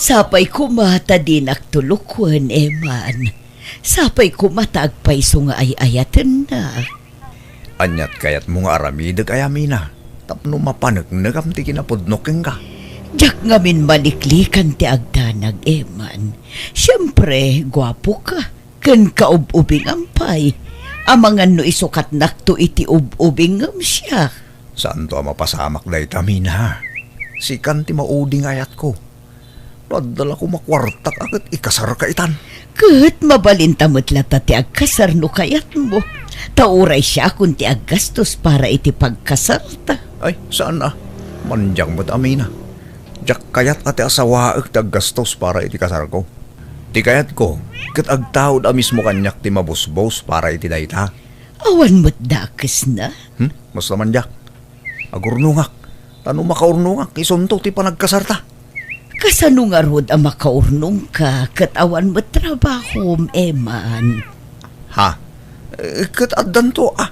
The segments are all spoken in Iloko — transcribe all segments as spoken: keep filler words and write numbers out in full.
Sapay koma ta dinak tulokwen, Eman. Sapay koma ta agpayso nga ay-ayatennak. Aniat kayatmo nga aramidek aya, Mina, tapno mapaneknekam ti kinapudnok kenka? Diak ngamin maliklikan ti agdanag, Eman. Siempre, guapoka, ken kaub-ubingam pay. Amangan no isukatnakto iti ub-ubing ngem siak. Saanto a mapasamak dayta, Mina. Sikan ti maudi nga ayatko. No adda la koma kuartak a ket ikasarka itan. Ket mabalinta met latta ti agkasar no kayatmo. Ta uray siakon ti aggastos para iti pagkasarta. Ay, saan a. Mandiak met a, Mina. Diak kayat a ti asawaek ti aggastos para iti kasarko. Ti kayatko, ket agtaud a mismo kaniak ti mabusbos para iti dayta. Awan met dakesna? Hmm? Basta mandiak. Agurnongak. Ta no makaurnongak, isunto ti panagkasarta. Kasano ngarud a makaurnongka ket awan met trabahom, Eman? Ha? Eh, ket addanto, ah.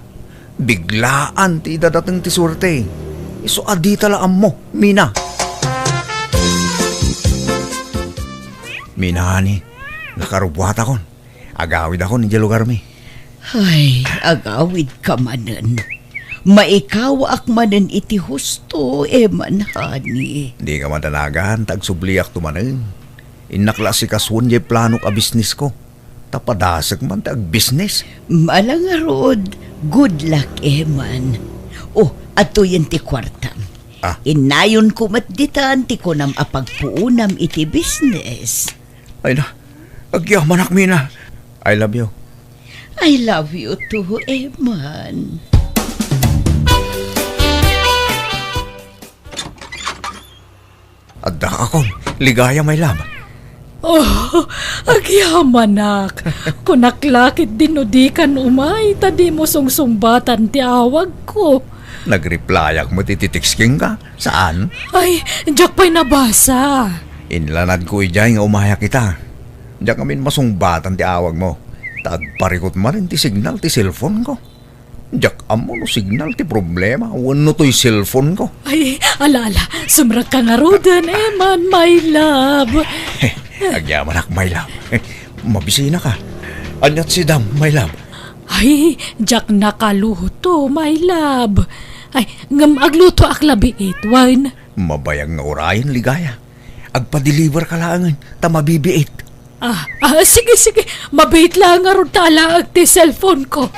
Biglaan ti idadateng ti suerte. Isu a dita la ammo, Mina. Mina, ani, nakarubuatakon. Agawidakon idiay lugarmi. Ay, agawidka manen. Maikawaak manen iti husto, Eman, honey. Dika madanagan, ta agsubliakto manen. Innak la a sikasuen diay planok a bisnesko. Ta padasek man ti agbisnes. Ala ngarud, good luck, Eman. Oh, adtoyen ti kuartam. Ah. Innayonko met ditan ti kunam a pagpuonam iti bisnes. Ay na, agyamanak, Mina. I love you. I love you too, Eman. Adda akon. Ligaya, my love. Oh, agyamanak. Kunak la ketdi no dikan umay, ta dimo sungsungbatan ti awagko. Nag-replyak met iti text kenka. Saan? Ay, diak pay nabasa. Inlanadko idiay nga umayak ita. Diak ngamin masungbatan ti awagmo. Ta agparikut manen ti signal ti cellphoneko. Diak ammo no signal ti problema wenno toy cellphoneko. Ay, ala, ala. Sumrekka ngaruden, Eman, my love. Agyamanak, my love. Mabisinaka. Aniat si Dam, my love? Ay, diak nakaluto, my love. Ay, ngem aglutoak la biit, wen? Mabayag nga urayen, Ligaya. Agpa-deliver ka laengen, ta mabibiit. Ah, ah, sige, sige. Mabiit la ngarud ta alaek ti cellphoneko.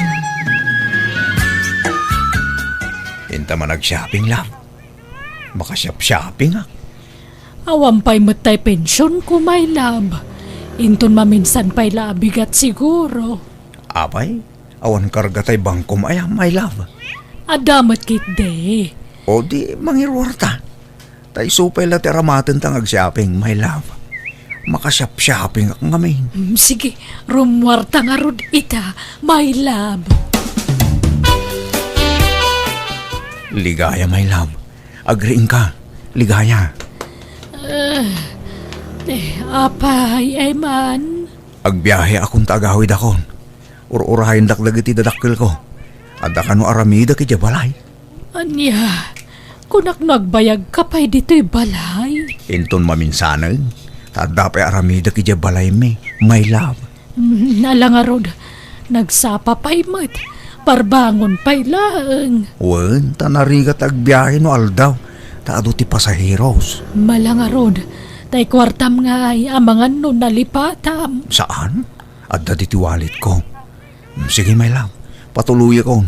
Inta man ag-shopping, love. Makasiap-shoppingak. Awan pay met tay pensionko, my love. Inton maminsan pay la a bigat siguro. Apay, awan karga tay bangkom aya, my love? Adda met ketdi. O di, mangiruarta. Ta isu pay la ti aramatenta nga ag-shopping, my love. Makasiap-shoppingak ngamin. Mm, sige, rumuarta ngarud ita, my love. Ligaya, my love. Agriingka, Ligaya. Ah, eh, apay, Eman? Agbiaheakon ta agawidakon. Ur-urayendak dagiti dadakkelko. Adda kano aramidek idiay balay? Ania, kunak no agbayagka pay ditoy balay? Inton maminsanen, ta adda pay aramidek idiay balaymi, my love. Mm, ala ngarud, nagsapa pay met, parbangon pay laeng. Wen, ta narigat agbiahe no aldaw, ta adu ti pasaheros. Ala ngarud, tay kuartam ngay, amangan no nalipatam. Saan? Adda ditoy walletko. Mm, sige, my love. Patuluyakon.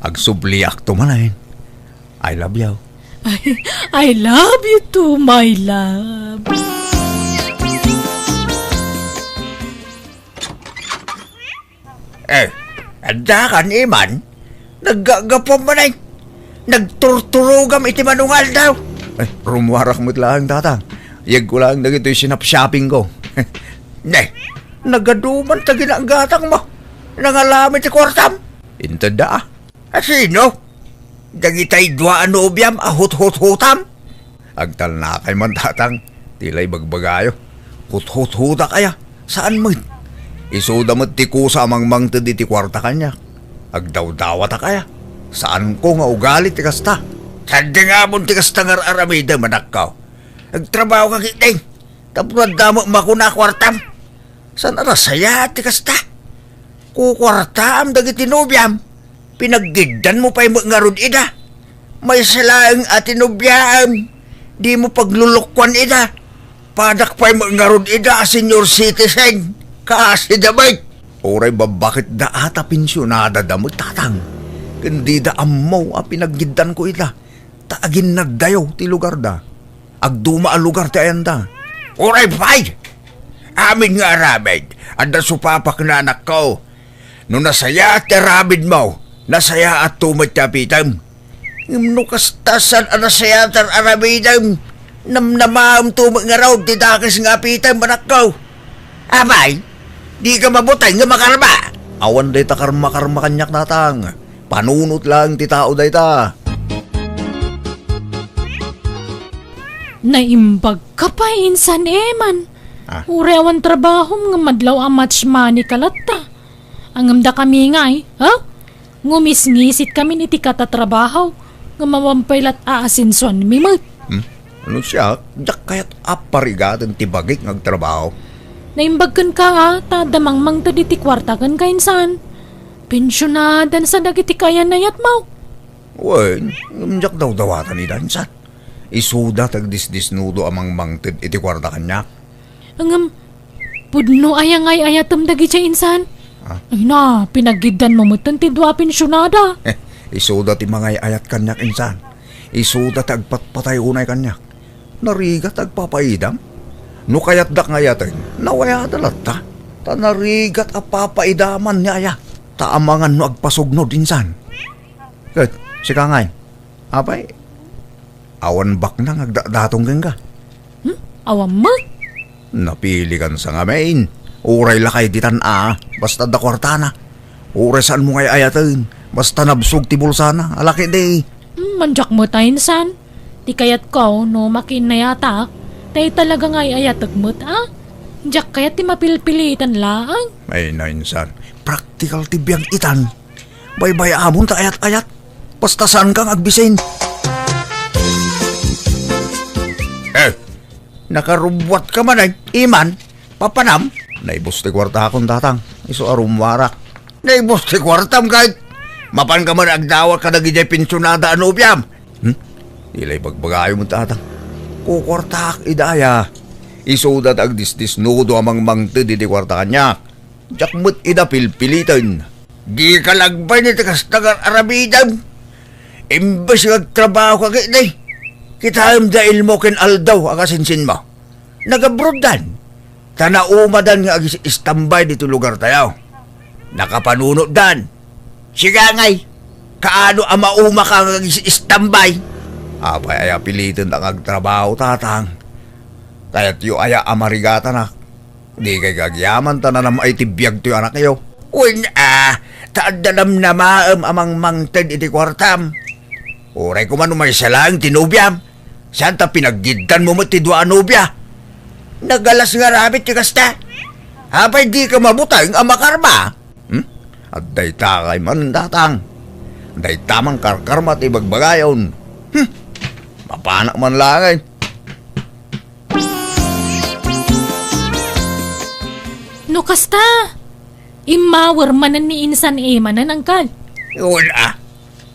Agsubliakto manen. I love you. I, I love you too, my love. Eh, adda kan, Eman? Naggagapuam manen. Nagturturogam iti manungaldaw. Ay, rumuarak met laeng, Tatang. Yegko laeng dagitoy sinap-shoppingko. Ne, nagaduman ta ginagatangmo. Nangalam iti kuartam. Inted da, ah. A sino? Dagitay dua a nobiam a huthuthutam? Agtalnakay man, Tatang. Ti la ibagbagayo. Huthuthutak aya. Saan met? Isuda met ti kusa a mangmangted iti kuarta kaniak. Agdawdawatak aya. Saanko nga ugali ti kasta. Saan nga amon ti kasta nga ar-aramidem, anakko? Agtrabaho ka ketdin. Tapno adda met makuna a kuartam. Saan a nasayaat ti kasta? Kukuartaam dagiti nobiam. Pinaggiddanmo pay met ngarud ida. Maysa laeng a tinobiaam. Dimo paglulukwan ida. Padak pay met ngarud ida a senior citizen. Kaasi da met. Uray babbaketda a ta pensionada da met, tatang. Ken dida ammo a pinaggiddanko ida. Ta aginnaddayo ti lugarda. Agduma a lugar ti ayanda. Uray pay! Amin nga aramid, adda supapak, anakko. No nasayaat ti aramidmo, nasayaatto met ti apitem. Ngem no kasta, saan a nasayaat ti aramidem, namnamaemto met ngarud ti dakes nga apitem, anakko. Apay, dika mabuteng nga makarma? Awan dayta karma-karma kaniak, tatang. Panunot laeng ti tao dayta. Naimbagka pay, insan Eman. Ah. Uray awan trabahom nga madlaw a match money ka latta. Ngem dakami ngay, ha? Ngumisngisit kamin iti katatrabaho nga mawan pay lat a asensuanmi met. Hmm? Ano siak? Diak kayat a parigaten ti bagik nga agtrabaho. Naimbag kenka a, ta adda mangmangted iti kuarta kenka, insan. Pensionadan sa dagiti kayan-ayatmo. Wen, ngem diak dawdawatan ida, insan. Isuda ti agdisdisnudo a mangmangted iti kuarta kaniak. Ngem, pudno aya nga ay-ayatem dagidiay, insan? Ah? Ay na, pinaggiddanmo metten ti dua a pensionada. Isuda ti mangay-ayat kaniak, insan. Isuda ti agpatpatay unay kaniak. Narigat ti agpapaidam. No kayatdak nga ayaten, nawayada latta. Ta narigat a papaidaman ni aya. Ta amangan no agpasugnod, insan. Ket, sika ngay, apay, awan baknang agdatdatong kenka? Hmm? Awan met. Napilikan sa ngamin. Uray lakay ditan a, basta adda kuartana. Uray saanmo nga ay-ayaten, basta nabsog ti bulsana. Alaki di. Hmm, mandiak met a, insan. Ti kayatko, no makiinnayatak, tay talaga nga ay-ayatek met a. Diak kayat ti mapilpilitan laeng. Ay na, insan. Praktikal ti biag itan. Baybay-amon ta ayat-ayat. Basta saanka nga agbisin. Eh, nakarubbuatka man, eh, Eman, papanam? Naibus ti kuartakon, tatang. Isu a rummuarak. Naibus ti kuartam, ket mapanka man agdawat kadagidiay pensionada a nobiam. Hmm? Dila ibagbagayo met, tatang. Kukuartaak ida aya. Isuda ti agdisdisnudo a mangmangted iti kuarta kaniak. Diak met ida pilpiliten. Dika lagbay iti kasta nga ar-aramidem. Imbes nga agtrabahoka ketdi, kitaem da ilmo ken aldaw a kasinsinmo. Nag-abroaddan, ta naumadan nga agis-istambay ditoy lugartayo. Nakapanunotdan. Sika ngay, kaano a maumaka nga agis-istambay? Apay aya piliten nga agtrabaho, tatang? Kayatyo aya a marigatanak? Dikay agyaman ta nanam-ay ti biag toy anakyo. Wen a, ta adda namnamaem a mangmangted iti kuartam. Uray koma no maysa laeng ti nobiam, saan ta pinaggiddanmo met ti dua a nobia. Nagalas nga aramid ti kasta. Apay dika mabuteng a makarma? Hmm? Adda itakay man, tatang. Dayta man karkarma ti bagbagayon. Hmm. Mapanak man laeng. No kasta, immawer manen ni insan Emanen, angkal. Yun, ah.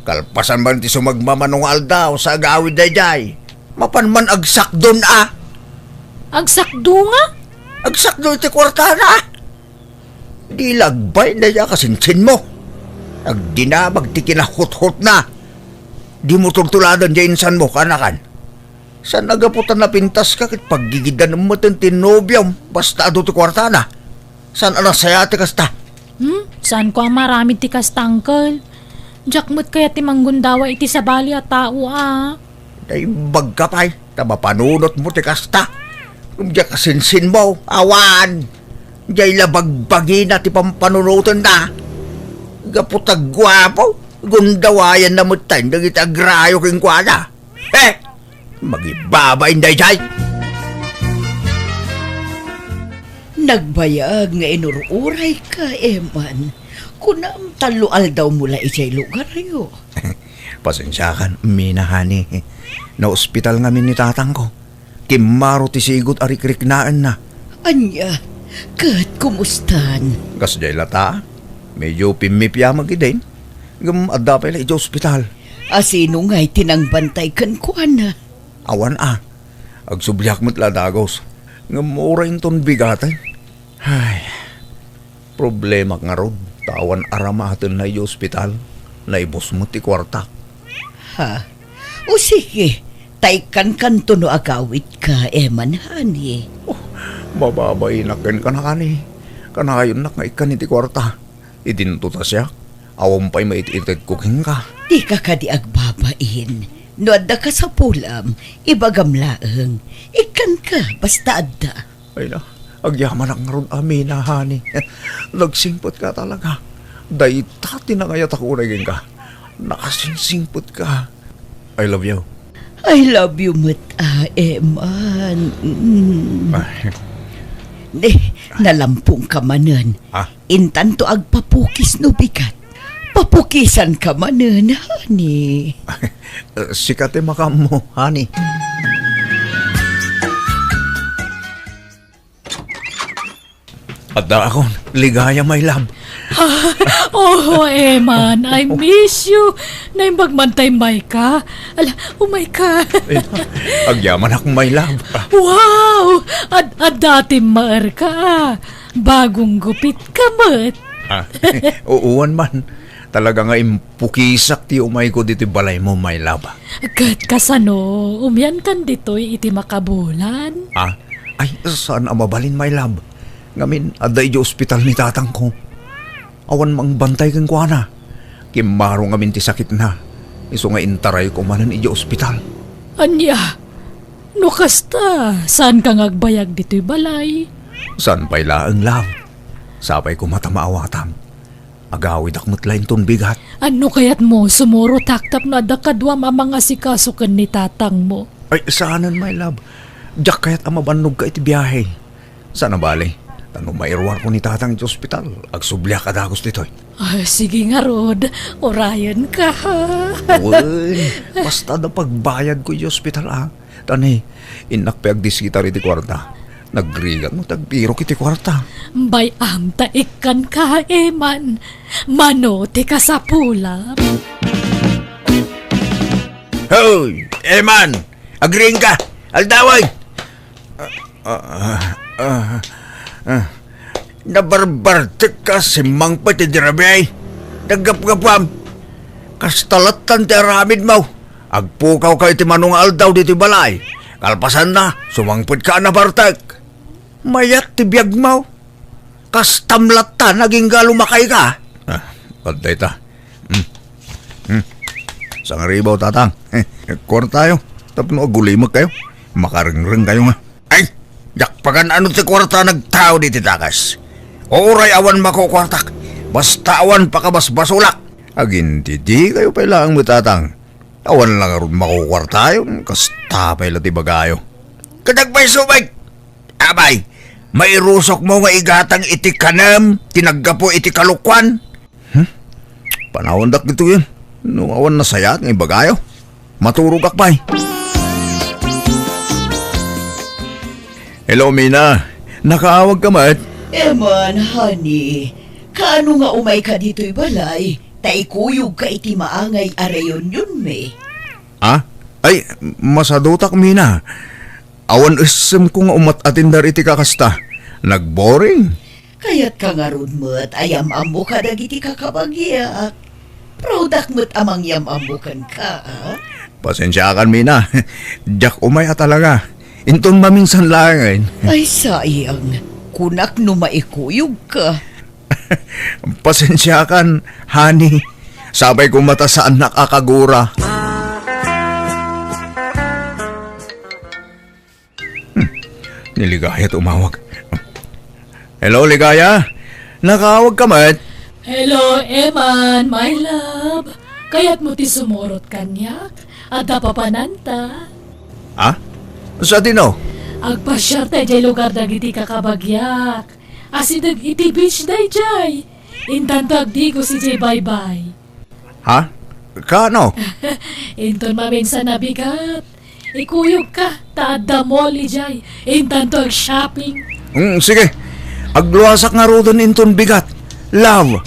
Kalpasan man ti sumagmamano nga aldaw sa agawid daydiay, mapan man agsakdon a. Agsakdo nga? Agsakdo iti kuartana. Di lagbay na ya kasinsinmo. Agdinamag ti kinahuthotna. Dimo tultuladan diay insanmo, kaanakan. Saan a gapu ta napintaska ket paggigiddan metten ti nobiom basta adu ti kuartana? Saan a nasayaat ti kasta? Hmm? Saanko a maaramid ti kasta, uncle. Diak met kayat ti manggundawa iti sabali a tao a. Naimbagka pay ta mapanunotmo ti kasta. Ngem diay kasinsinmo, awan. Diay la bagbagina ti pampanunotenna. Gapu ta guapo, gundawayanna metten dagiti agrayo kenkuana. Eh! Magibabain daydiay! Nagbayag nga inur-urayka, Eman. Kunam, tallo aldawmo la idiay lugaryo. Pasensiakan, Mina, honey. Naospital ngamin ni tatangko. Kimmaro ti sigud a rikriknaenna. Ania? Ket kumustan? Kasdiay lata. Medyo pimmipiamek idin. Ngem adda pay la idiay ospital. A sino ngay ti nangbantay kenkuana? Awan a. Agsubliak met la dagus. Ngem uray inton bigaten. Ay, problemak ngarud, ta awan aramatenna idiay ospital. Naibus met ti kuartak. Ha? O sige, ta ikkankanto no agawitka, Eman, honey. Oh, mababainak kenka, honey. Kanayonnak nga ikkan iti kuarta. Idinto ta siak, awan pay maitit-itedko kenka. Dika kadi agbabain. No adda kasapulam, ibagam laeng. Ikkanka, basta adda. Ay na, agyamanak ngarud a Mina, honey. Nagsingpetka talaga. Dayta ti nangayatak unay kenka. Nakasingsingpetka. I love you. I love you met, a, Eman. Mm. Ay. Ne, nalampongka manen. Ah? Intanto agpapukis no bigat. Papukisanka manen, honey. Sika ti makaammo, honey. Addaakon, Ligaya, my love. Ah, oh, Eman, I miss you. Naimbag man tay mayka. Ala, umayka. Ay, agyamanak, my love. Wow! Ad-, adda ti maerka. Bagong gupitka met. Ah, uwan man. Talaga nga impukisak ti umayko ditoy balaymo, my love. Ket kasano, umiankan ditoy iti makabulan? Ah, ay, saan a mabalin, my love. Ngamin, adda idiay ospital ni tatangko. Awan mangbantay kenkuana. Kimmaro ngamin ti sakitna. Isu nga intarayko manen idiay ospital. Ania? No kasta, saanka nga agbayag ditoy balay? Saan pay laeng, love? Sapay koma ta maawatam. Agawidak met la inton bigat. Ano kayatmo, sumurotak tapno adda kaduam a mangasikaso ken ni tatangmo? Ay, saanen, my love. Diak kayat a mabannogka iti biahe. Saan a bale, ta no mairuarko ni tatang iti ospital, agsubliak a dagus ditoy. Ay, sige ngarud, urayenka, ha? Wen, basta adda pagbayadko iti ospital, a. Ta ne, innak pay agdisgitar iti kuarta. Nagrigat no ti agbirok iti kuarta. Bay-am ta ikkanka, Eman. Mano ti kasapulam? Hoy, Eman! Agriingka! Aldawen! Ah, ah, ah, ah. Nabarbartekka, simmangpet ti rabii. Naggapgapuam. Kasta lattan ti aramidmo. Agpukawka iti mano nga aldaw ditoy balay. Kalpasanna, sumangpetka a nabartek. Mayat ti biagmo. Kastam latta, nagingga lumakayka. Ah, ket dayta. Hmm. Hmm. Sangribaw, tatang. Kuartayo. Tapno agulimekkayo. Makarengrengkayo nga. Ay, diak pagan-ano ti kuarta nagtao diti dakes. Uray awan makukuartak, basta awan pakabasbasolak. Agintidikayo pay laeng met, tatang. Awan la ngarud makukuartayon, kasta pay la ti ibagayo. Ket agpayso met. Abay, mairusokmo nga igatang iti kanem ti naggapu iti kalokuan. Hmm? Panawandak ditoyen. No awan nasayaat nga ibagayo, maturogak pay. Hello, Mina. Nakaawagka met? Eman, honey. Kaano nga umayka ditoy balay? Ta ikuyogka iti maangay a reunionmi. Ah? Ay, masadutak, Mina. Awan essemko nga umat-atender iti kakasta. Nagboring. Kayatka ngarud met a yam-ammo kadagiti kakabagiak. Proudak met a mangyam-ammo kenka, a? Pasensiakan, Mina. Diak umay a talaga. Inton maminsan laengen. Ay, sayang. Kunak no maikuyogka. Pasensiakan, honey. Sapay koma ta saannak a kagura. Hmm. Ni Ligaya ti umawag. Hello, Ligaya? Nakaawagka met? Hello, Eman, my love. Kayatmo ti sumurot kaniak? Adda papananta. Ah? Sadino? Agpasiar ta idiay lugar dagiti kakabagiak. Asideg iti beach daydiay. Intanto agdigos idiay baybay. Ha? Kaano? Inton maminsan a bigat, Ikuyogka, ta adda mall idiay. Intanto ag-shopping. Hmm, sige. Agluasak ngaruden inton bigat. Love.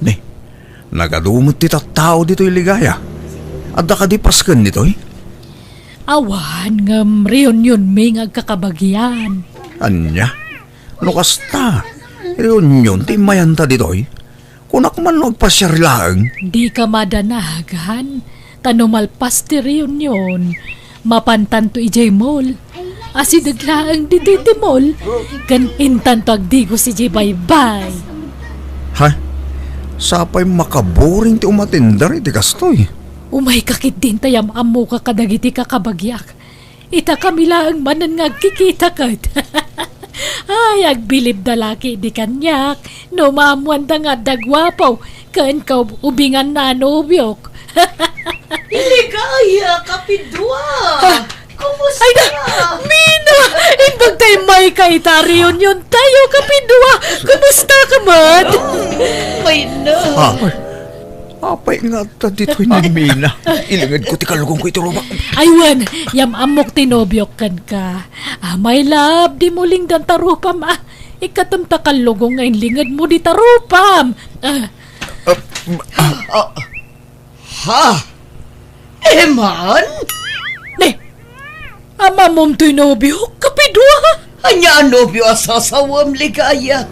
Ni, nagadu met ti tattao ditoy Ligaya. Adda kadi pasken ditoy? Awan, ngem reunion mi nga agkakabagian. Ania? No kasta, reunion ti immayanta ditoy? Kunak man no agpasiar laeng. Dika madanag, han? Ta no malpas ti reunion, mapantanto idiay mall. Asideg laeng ditoy ti mall, ken intanto agdigos idiay baybay. Ha? Sapay makaboring ti umatender iti kastoy. Umayka ketdin ta yam-ammoka kadagiti kakabagiak. Ita kami laeng manen nga agkikita ket. Ay, agbilibda la ketdi kaniak no maammoanda nga adda guapo ken kaub-ubinganna a nobiok. Ligaya, kapidua! Ha? Kumusta? Ay na, Mina! Imbag ta immayka ita reunion tayo, kapidua! Kumusta ka met? Ay na! Ah. Apay nga adda ditoy ni Mina? Ilingedko ti kallugongko iti rupam. Ay wen, yam-ammok ti nobiok kenka. Ah, my love, dimo lingdan ta rupam, ah. Ikkatem ta kallugong nga inlingedmo dita rupam. Ah. Ah, ah. Ha? Eman? Ne, Amamom toy nobio, kapidua? Ania a nobio a sasawem, Ligaya?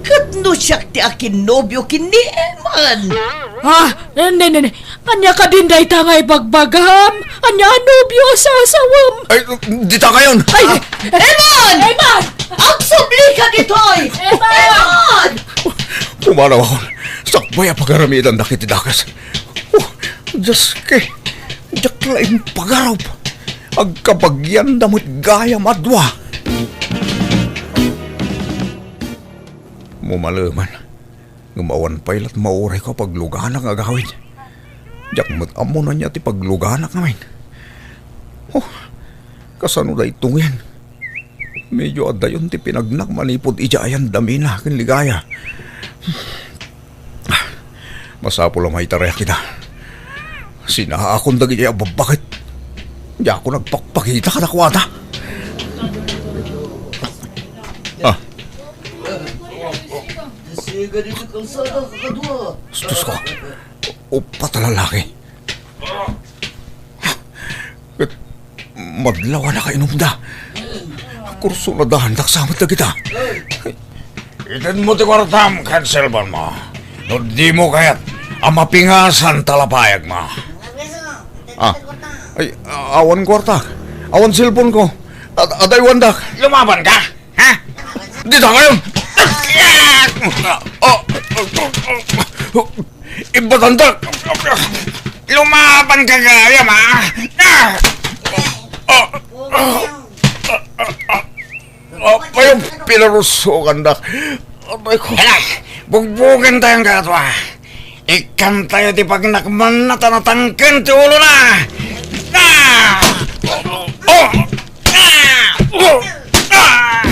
Ket no siak ti akinnobio ken ni Eman? Ah, ne, ne, ne. Ania kadin dayta nga ibagbagam? Ania a nobio a sasawem? Ay, dita kayon! Ay, ah! Eman! Eman! Agsubli ka ditoy! Eman! Eman! Pumanaw akon. Sakbay a pagaramidandak iti dakes. Oh, Dioske, diak la impagarup. Agkabagianda met gayam a dua. Mumaleman, ngem awan pay lat maurayko a pagluganak nga agawid. Diak met ammo no ania ti pagluganak ngamin. Oh, kasano daytoy ngamin? Medyo adayon ti pinagnak manipud idiay ayan da Mina ken Ligaya. Masapul a maitarayak ida. Sinaakon dagiti a babbaket. Diakon agpakpakita kadakuada. Ah. Diosko. Uppat a lalaki. Ket madlaw a nakainumda. Kursunadaandak sa met dagita. Itedmo ti kuartam ken cellphone mo. No dimo kayat a mapingasan ta lapayagmo. Ah, ay, awan kuarta. Awan cellphone ko. Ad-, adaywandak. Lumaban ka? Ha? Dita kayon! Ibbatanta! Lumaban ka gayam, ha? Apay a pinarusokandak. Apay ko. Hala! Bugbugen tayo nga ato, ha? Ikkantayo ti pagnakmanna ta natangken ti ulona. Ah! Oh! Ah! Oh! Ah!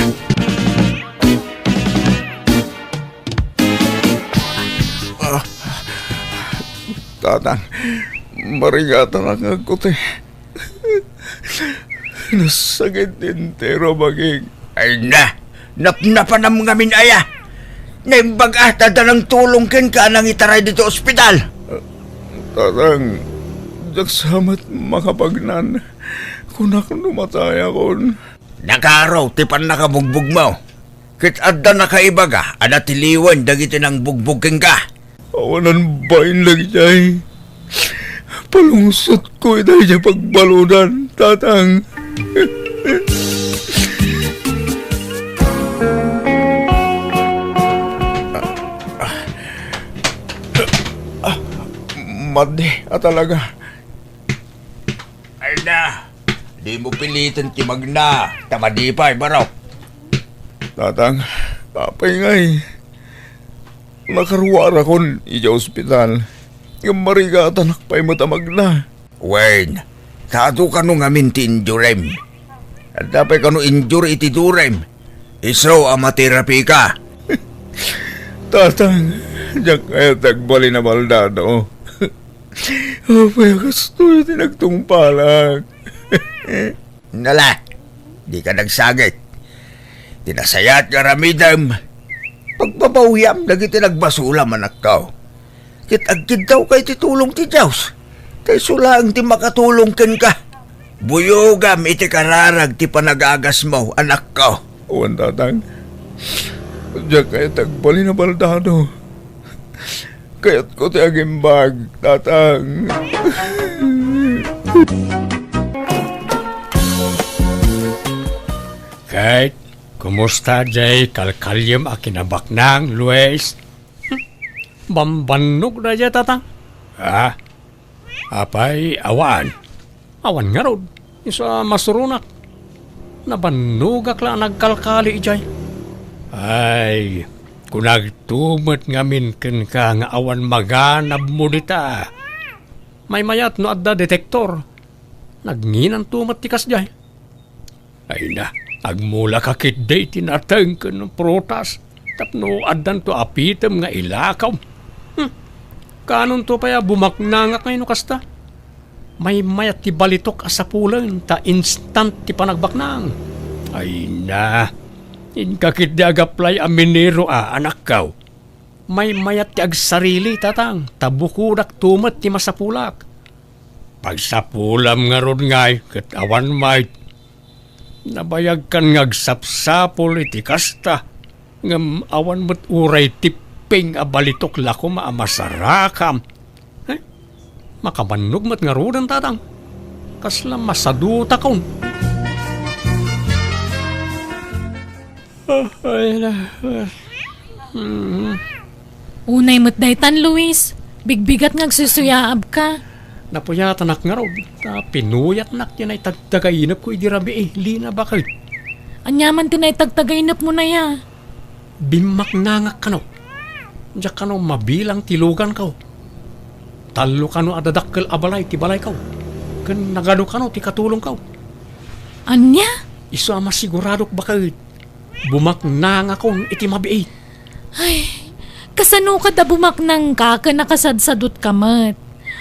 Ah, Tatang, marigatan nga agkuti. Nasakit ti entero a bagik. Ay na, napnapanam ngamin aya. Naimbag a ta adda nangtulong kenka a nangitaray ditoy ospital. Tatang, diak sa met makapagnan. Kunak no matayakon. Nakaro ti pannakabugbogmo. Ket adda nakaibaga a natiliwen dagiti nangbugbog kenka. Awanan bain dagiti ay. Palungsotko ita idiay pagbaludan, Tatang. Madi a talaga. Ay na, dimo piliten ti magna, ta madi pay, barok. Tatang, apay ngay. Nakaruarakon idiay ospital. Ngem marigatanak pay met a magna. Wen, ta adu kano ngamin ti injurim? Adda pay kano injury iti durim? Isu a materapika. Tatang, diak kayat agbalin a baldado. Apay a kastoy ti nagtungpalak? Nala, dika nagsangit. Ti nasayaat nga aramidem, pagbabawiam dagiti nagbasolam, anakko. Ket agkiddawka iti tulong ti Dios, ta isu laeng ti makatulong kenka. Buyogam iti kararag ti panagagasmo, anakko. Wen, tatang. Diak kayat agbalin a baldado. Kayatko ti agimbag, tatang. Ket, kumusta jay kalkalyem a kinabaknang, Luis? Bambannog daydiay, tatang. Ah, apay, awan? Awan ngarud. Isu a masuronak. Nabannogak la a nagkalkali idiay. Ay, kunagto met ngamin kenka nga awan maganabmo dita. Maymayat no adda detektor. Nagnginanto met ti kasdiay. Ay na, agmulaka ketdi iti nateng ken prutas tapno addanto a pitem nga ilakaw. Hmm. Kaanonto pay a bumaknangak ngay no kasta? Maymayat ti balitok a sapulen ta instant ti panagbaknang. Ay na, inka ketdi agaplay a minero a, anakko. Maymayat ti agsarili, tatang, ta bukodakto met ti masapulak. Pagsapulam ngarud ngay ket awan met. Nabayagkan nga agsapsapul iti kasta, ngem awan met uray tipping a balitok la koma a masarakam. Eh, makabannog met ngaruden, tatang. Kasla masadutakon. Ay, na, ah, mm. Unay met daytan, Luis. Bigbigat nga agsusuyaabka. Napuyatanak ngarud, ta pinuyatnak ti naitagtagainepko idi rabii, Lina, baket. Ania man ti naitagtagainepmon aya? Bimmaknangak kano. Diak kano mabilang ti luganko. Tallo kano a dadakkel a balay ti balayko. Ken nagadu kano ti katulongko. Ania? Isu a masiguradok baket. Bumaknangakon iti mabiit. Ay, kasano kada bumaknangka ken nakasadsadutka met?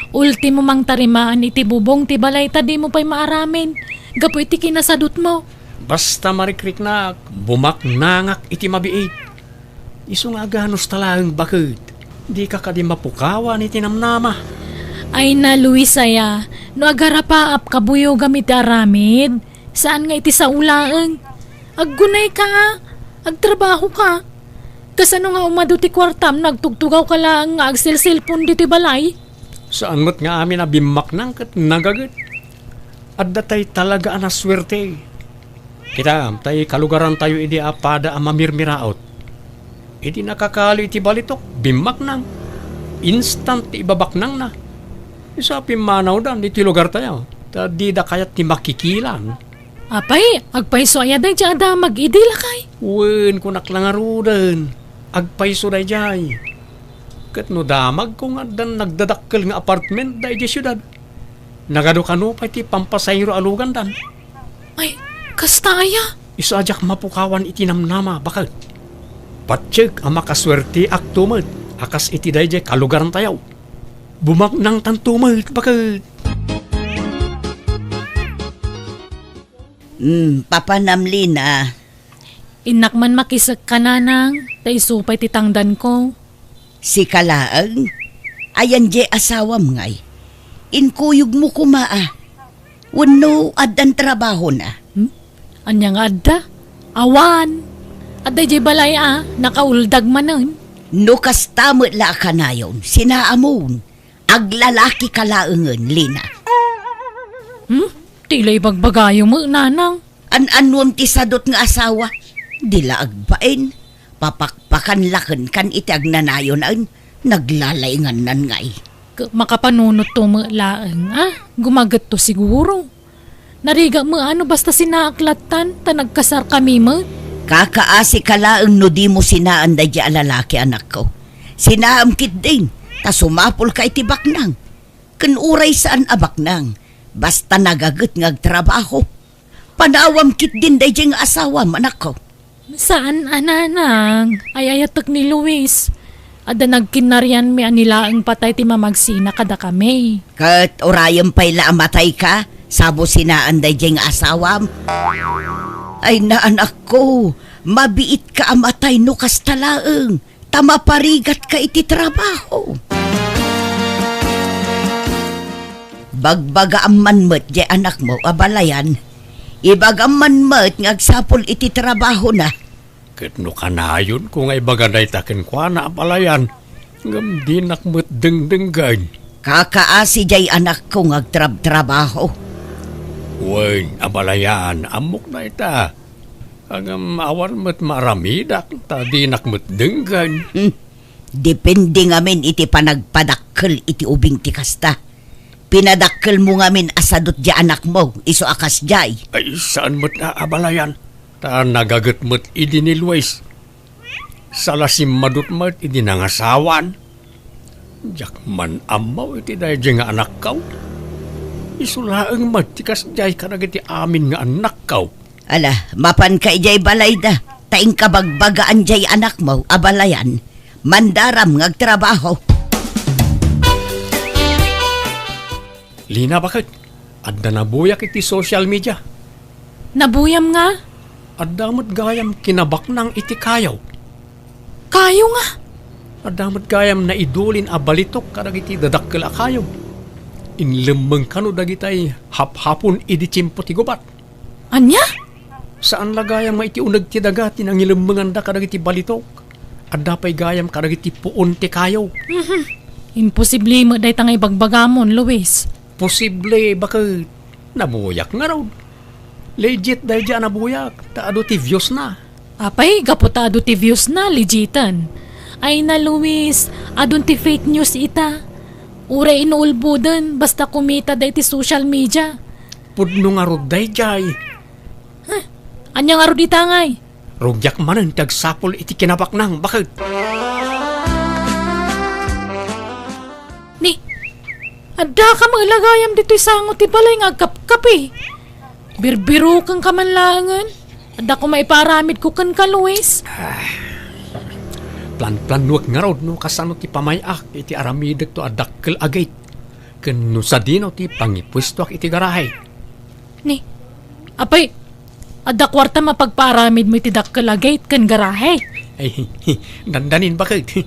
Ultimo mangtarimaan iti bubong ti balay ta dimo pay maaramid gapu iti kinasadutmo. Basta marikriknak, bumaknangak iti mabiit. Isu nga aganusta laeng baket. Dika kadi mapukawan iti namnama. Ay na, Luis aya, no agarapaap kabuyogam iti aramid, saan nga iti sao laeng. Aggunayka a, agtrabahoka. Kasano nga umadu ti kuartam no agtugtugawka laeng nga agselselpon ditoy balay? Saan met nga amin a bimmaknang ket nagaget. Adda tay talaga a nasuerte. Kitaem, tay kalugarantayo idi a pada a mamirmiraot. Idi nakakali iti balitok, bimmaknang. Instant ti ibabaknangna. Isu a pimmanawdan iti lugartayo, ta dida kayat ti makikilan. Apay, agpayso aya daydiay a damag idi, lakay? Wen, kunak la ngaruden, agpayso daydiay. Ket no damagko nga addan nagdadakkel nga apartment daydiay siudad, nagadu kano pay ti pampasayro a lugandan. Ay, kasta aya? Isu a diak mapukawan iti namnama, baket. Patiek a makasuerteakto met a kas iti daydiay kalugarantayo. Bumaknangtanto met, baket. Hmm, papanam, Lina. Innak man makisekka, nanang, ta isu pay ti tangdanko. Sika laeng? Ayan diay asawam ngay? Inkuyogmo koma a. Wenno addan trabahona? Hmm? Ania nga adda? Awan. Adda diay balay a, nakauldag manen. No kasta met la a kanayon, sinaamon. Aglalakika laengen, Lina. Hmm? Ti la ibagbagayo met, nanang. An-anuem ti sadut nga asawa? Di la agbain. Papakpakan la kenkan iti agnanayonen, naglalaingannan ngay. Ket makapanunotto met laeng a, gumagetto siguro. Narigat met a no basta sinaak lattan, ta nagkasarkami met. Kakaasika laeng no dimo sinaan daydiay a lalaki, anakko. Sinaam ketdin, ta sumapulka iti baknang. Ken uray saan a baknang, basta nagaget nga agtrabaho. Panawam ketdin daydiay nga asawam, anakko. Saan a, nanang, ay-ayatek ni Luis. Adda nagkinnarianmi a ni laeng patay ti mamagsina kadakami. Ket urayem pay la a matayka, sa businaan daydiay nga asawam. Ay, anakko, mabiitka a matay no kasta laeng, ta maparigatka iti trabaho. Bagbagaam man met diay anakmo a balayan. Ibagam man met nga agsapul iti trabahona. Ket no kanayonko nga ibaga dayta kenkuana a balayan, ngem dinak met dengdenggen. Kakaasi diay anakko nga agtrabtrabaho. Wen, a balayan, ammok dayta. Ngem awan met maaramidak, ta dinak met denggen. Hmm. Depende ngamin iti panagpadakkel iti ubing ti kasta. Pinadakkelmo ngamin a sadut diay anakmo, isu a kasdiay. Ay, saan met a abalayan, ta nagaget met idi ni Luis. Sala simmadut met idi nangasawan. Diak man ammo iti daydiay nga anakko. Isu laeng met ti kasdiay kadagiti amin nga annakko. Ala, mapanka idiay balayda, ta inka bagbagaan diay anakmo a balayan. Mandaram nga agtrabaho. Lina, baket, adda nabuyak iti social media. Nabuyam nga? Adda met gayam kinabaknang iti kayo. Kayo nga? Adda met gayam naidulin a balitok kadagiti dadakkel a kayo. Inlemmeng kano dagitay haphapon idi tiempo ti gubat. Ania? Saan la gayam nga iti uneg ti daga ti nangilemmenganna kadagiti balitok. Adda pay gayam kadagiti puon ti kayo. Mhm. Imposible met dayta nga ibagbagamon, Luis. Posible, baket. Nabuyak ngarud. Legit daydiay a nabuyak, ta adu ti views na. Apay, gapu ta adu ti views na, legiten. Ay na, Luis, adun ti fake news ita. Uray inuulboden, basta kumita dayta iti social media. Pudno ngarud daydiay. Huh? Ania ngarud ita ngay? Rugiak manen ti agsapul iti kinabaknang, baket. Ni, adda ka met la gayam ditoy sango ti balay nga agkapkapi. Birbiruken ka man laengen. Adda koma ipaaramidko kenka, Luis. Ah, planplanuek ngarud no kasano ti pamay-ak iti aramidekto a dakkel a gate. Ken no sadino ti pangipuestoak iti garahe. Ni, apay, adda kuarta mapagpaaramidmo iti dakkel a gate ken garahe? Ay, dandanin, baket.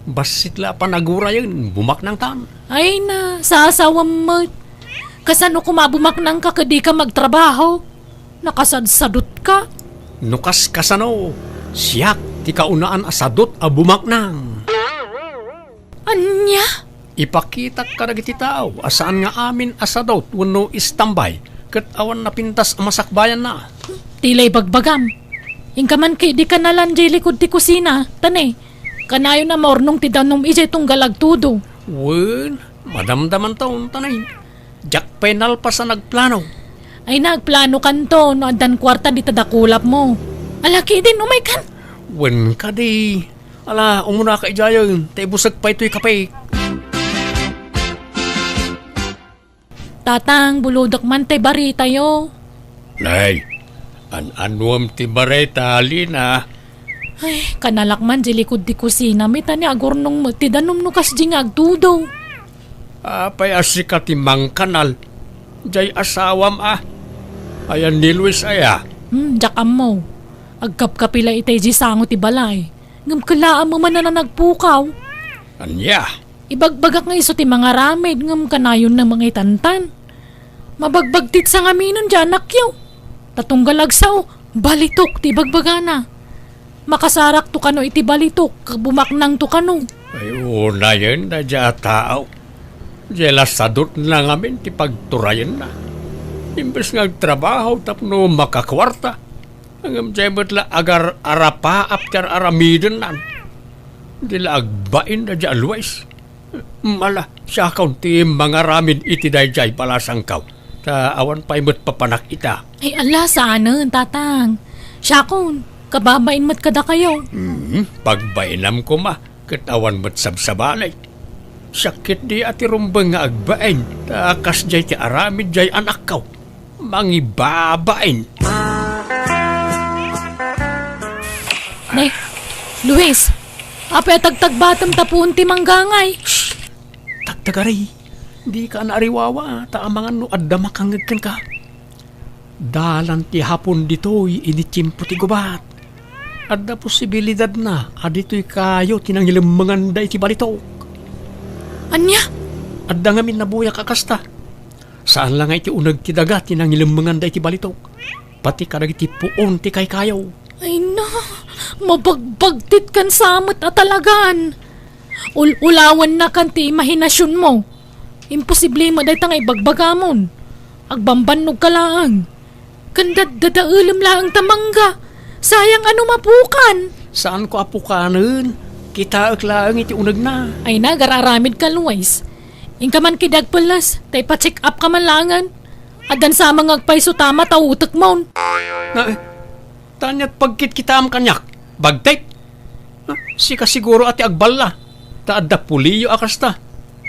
Bassit la a panagurayen, bumaknangtan. Ay na, sasawam met. Kasano koma a bumaknangka ket dika magtrabaho? Nakasadsadutka. No kas kasano, siak ti kaunaan a sadut a bumaknang. Ania? Ipakitak kadagiti tao a saan nga amin a sadut wenno istambay ket awan napintas a masakbayanna. Ti la ibagbagam. Inka man ket dika nalan diay likud ti kusina, ta ne, kanayon a maurnong ti danum idiay tunggal agtudo. Wen, madamdamanton, ta ne, diak pay nalpas a nagplano. Ay, nagplanokanto no addan kuarta dita dakulapmo. Ala, kidin, umaykan. Wen kadi. Ala, umunaka idiayen, ta ibusek pay toy kape. Tatang, bulodek man tay baritayo. Nay, an-anuem ti barita, Lina? Ay, kanalak man di likud ti kusina, met ta ni agurnong met ti danum no kasdi nga agtudo. Apay a sika ti mangkanal? Diay asawam a. Ayan ni Luis aya? Hmm, diak ammo. Agkapkapi la itay di sango ti balay. Ngem kellaam man a nagpukaw. Ania? Ibagbagak nga isu ti mangaramid ngem kanayon na mangaitantan. Mabagbagtit sangaminen di anakyo. Ta tunggal agsao, balitok ti ibagbagana. Makasarakto kano iti balitok, bumaknangto kano. Ay, unayen daydiay a tao. Diay la sadutna ngamin ti pagturayenna. Imbes nga agtrabaho tapno makakuarta. Ngem diay met la agar-arapaap ti ar-aramidennan. Di la agbain daydiay a Luis. Mala, siakon ti mangaramid iti daydiay balasangko. Ta awan pay met papanak ita. Ay, ala, saanen, tatang. Siakon, kababain met kadakayo. Hmm, pagbainam koma, ket awan met sabsabali. Siak ketdi a ti rumbeng nga agbain, ta kasdiay ti aramid diay anakko. Mangibabain. Ne, Luis, Apay a tagtagbatem ta puon ti manggangay? Shh! Tagtagari, dika naariwawa, ta amangan no adda makangngeg kenka. Dalan ti hapon ditoy idi tiempo ti gubat. Adda posibilidadna a ditoy kayo ti nangilemmenganda iti balitok. Ania? Adda ngamin nabuyak a kasta. Saan la nga iti uneg ti daga ti nangilemmenganda iti balitok. Pati kadagiti puon ti kaykayo. Ay na, mabagbagtit kan samet a talagan. Ul-ulawanna kan ti imahinasionmo. Imposible met dayta nga ibagbagamon. Agbambannog ka laeng. Ken daddadaelem laeng ta mangga. Sayang a no mapukan. Saanko a pukanen. Kitaek laeng iti unegna. Ay na, agar-aramid ka, Luis. Inka man ketdi agpelles, ta ipa-check up ka man laengen. Addan sa nga agpayso ta mata utekmon. Na, eh, taniat pagkitkitaam kaniak. Bagtit? Ah, sika siguro a ti agballa. Ta adda puliyo a kasta.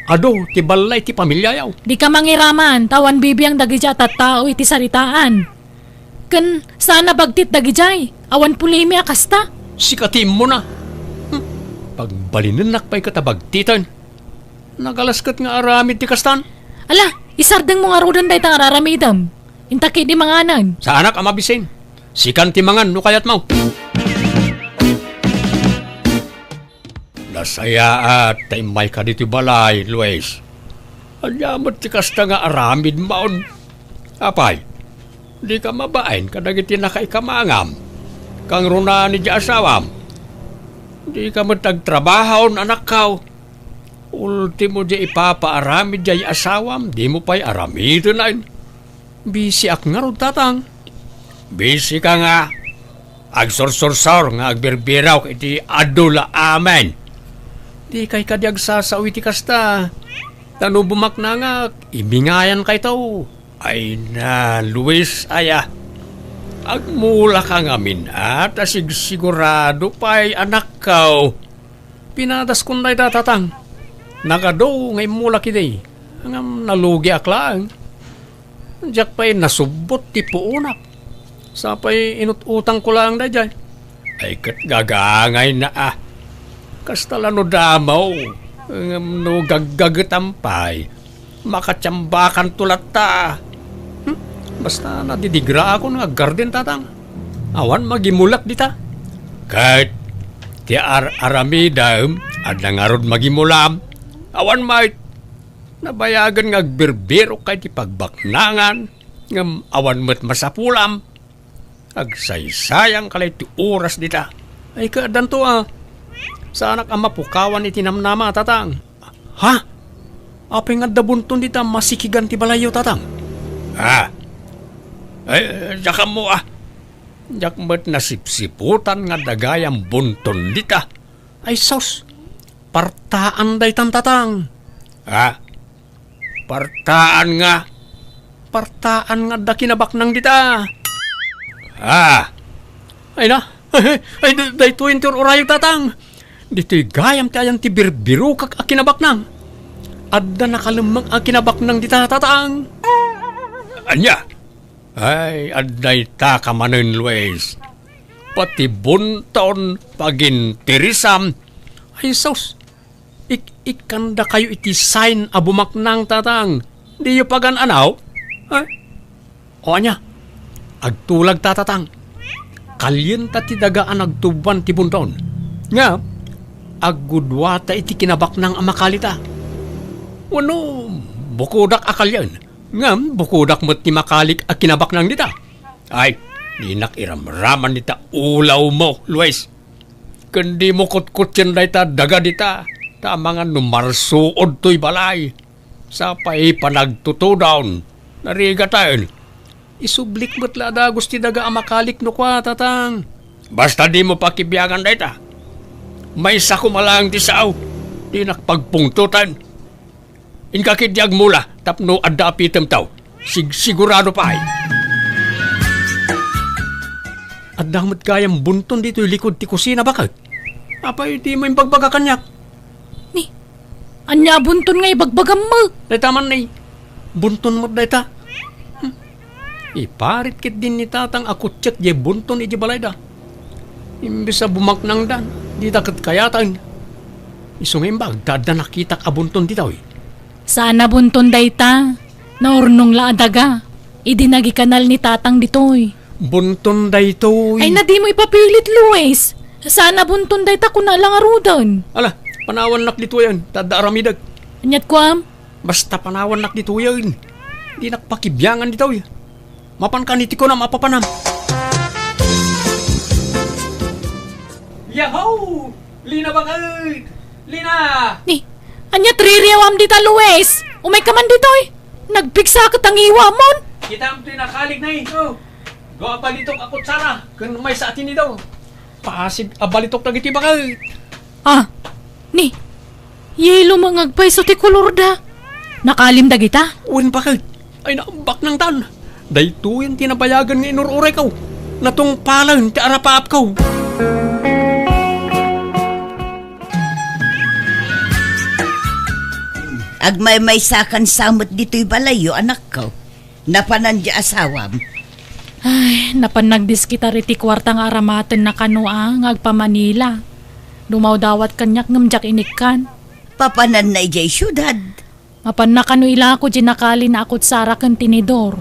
Adu ti balla iti pamiliayo. Dika mangiraman, ta awan bibiang dagiti a tattao iti saritaan. Ken saan a bagtit dagidiay, awan pulimi a kasta. Sika ti immuna. Hmm. Pagbalinennak pay ket a bagtiten. Nagalas ket nga aramid ti kastan. Ala, isardengmo ngaruden dayta nga ar-aramidem. Inta ketdi manganen. Saanak a mabisin. Sikan ti mangan no kayatmo. Nasayaat ta immayka ditoy balay, Luis. Ania met ti kasta nga aramidmon? Apay, dika mabain kadagiti nakaikamangam? Kangrunaan idiay asawam? Dika met agtrabahaon, anakko. Ultimo, diay ipapaaramid diay asawam, dimo pay aramiden. Bisiak ngarud, tatang. Bisika nga agsursursor nga agbirbirok iti adu la amin. Dikay kadi agsasao iti kasta. Ta no bumaknangak, ibingayankayto. Ay na, Luis, aya. Agmulaka ngamin, a, ta sigsigurado pay, anakko. Pinadaskon dayta, tatang. Nagadu nga immulak idi. Ngem nalugiak laeng. Diak pay nasubbot ti puonak. Sapay inut-utangko laeng daydiay. Ay ket gagangayna a. Kasta la no damo. Ngem no gaggagetam pay, makatiambakanto latta. Hmm? Basta nadidigraakon nga aggarden, tatang. Awan magimulak dita. Ket ti ar-aramidem, adda ngarud magimulam. Awan met. Nabayagen nga agbirbirokka iti pagbaknangan, ngem awan met masapulam. Agsaysayanka la iti oras dita. Ay, kadanto a. Saanak a mapukawan iti namnama, tatang. Ha? Apay nga adda bunton dita masikigan ti balayyo, tatang? Ah. Ay, diak ammo a. Diak met nasipsiputan nga adda gayam bunton dita. Ay sus, partaan daytan, tatang. Ah, partaan nga. Partaan nga adda kinabaknang dita. Ah. Ay na, ay, da-, daytoy ti ur-urayog, tatang. Ditoy gayam ti ayan ti birbirokak a kinabaknang. Adda nakalemmeng a kinabaknang dita, tatang. Ania? Ay, adda ita ka manen, Luis. Pati bunton, paginteresam. Ay, sus. Ik-, ikkandakayo iti sign a bumaknang, tatang. Diyo pagan-anaw? Ha? O ania? Agtulag ta, tatang. Kalienta ti daga a nagtuboan ti bunton. Nga, aggudua ta iti kinabaknang a makalita. Wenno, bukodak a kalien. Ngem bukodak met ti makalik a kinabaknang dita. Ay, dinak iramraman dita ulawmo, Luis. Ken dimo kutkuttien dayta daga dita, ta amangan no marsuod toy balay. Sapay panagtutudon, narigataen. Isublik met la a dagus ti daga a makalik no kua, tatang. Basta dimo pakibiangan dayta. Maysa koma laeng ti sao, dinak pagpungtoten. Inka ketdi agmula tapno adda apitemto. Sigsigurado pay. Adda met gayam bunton ditoy likod ti kusina, baket. Apay dimo imbagbaga kaniak? Ni, ania a bunton nga ibagbagam met? Dayta man ni, bunton met dayta. Hmm. Iparit ketdi ni tatang a kutsiek diay bunton idiay balayda. Imbes a bumaknangdan, dita ket kayaten. Isu nga imbag ta adda nakitak a bunton ditoy. Saan a bunton dayta. Naurnong la a daga. Idi nagikanal ni Tatang ditoy. Bunton daytoy. Ay, na dimo ipapilit, Luis. Saan a bunton dayta, kuna la ngaruden. Ala, panawannak ditoyen, ta adda aramidek. Aniat kuam? Basta panawannak ditoyen. Dinak pakibiangan ditoy. Mapan kani ti kunam a papanam. Yahoo! Lina baket! Lina! Ni, aniat ririawam dita, Luis? Umayka man ditoy. Nagpigsa ket a ngiwamon. Kitam ti nakalikna, eh. Oh. Dua a balitok a kutsara ken maysa a tinidor. Pasig a balitok dagiti baket. Ah, ni, yelo met nga agpayso ti kolorda. Nakalim dagita? Wen, baket. Ay, naambak nangtan. Daytoyen ti nabayagen nga inur-urayko. Natungpalen ti arapaapko. Agmaymaysakan sa met ditoy balayyo, anakko. Napanan di asawam? Ay, napan nagdiskitar iti kuarta nga aramatenna kano a nga agpa-Manila. Dumawdawat kaniak ngem diak inikkan. Papananna idiay siudad? Mapanna kano ilako di nakalina a kutsara ken tinidor.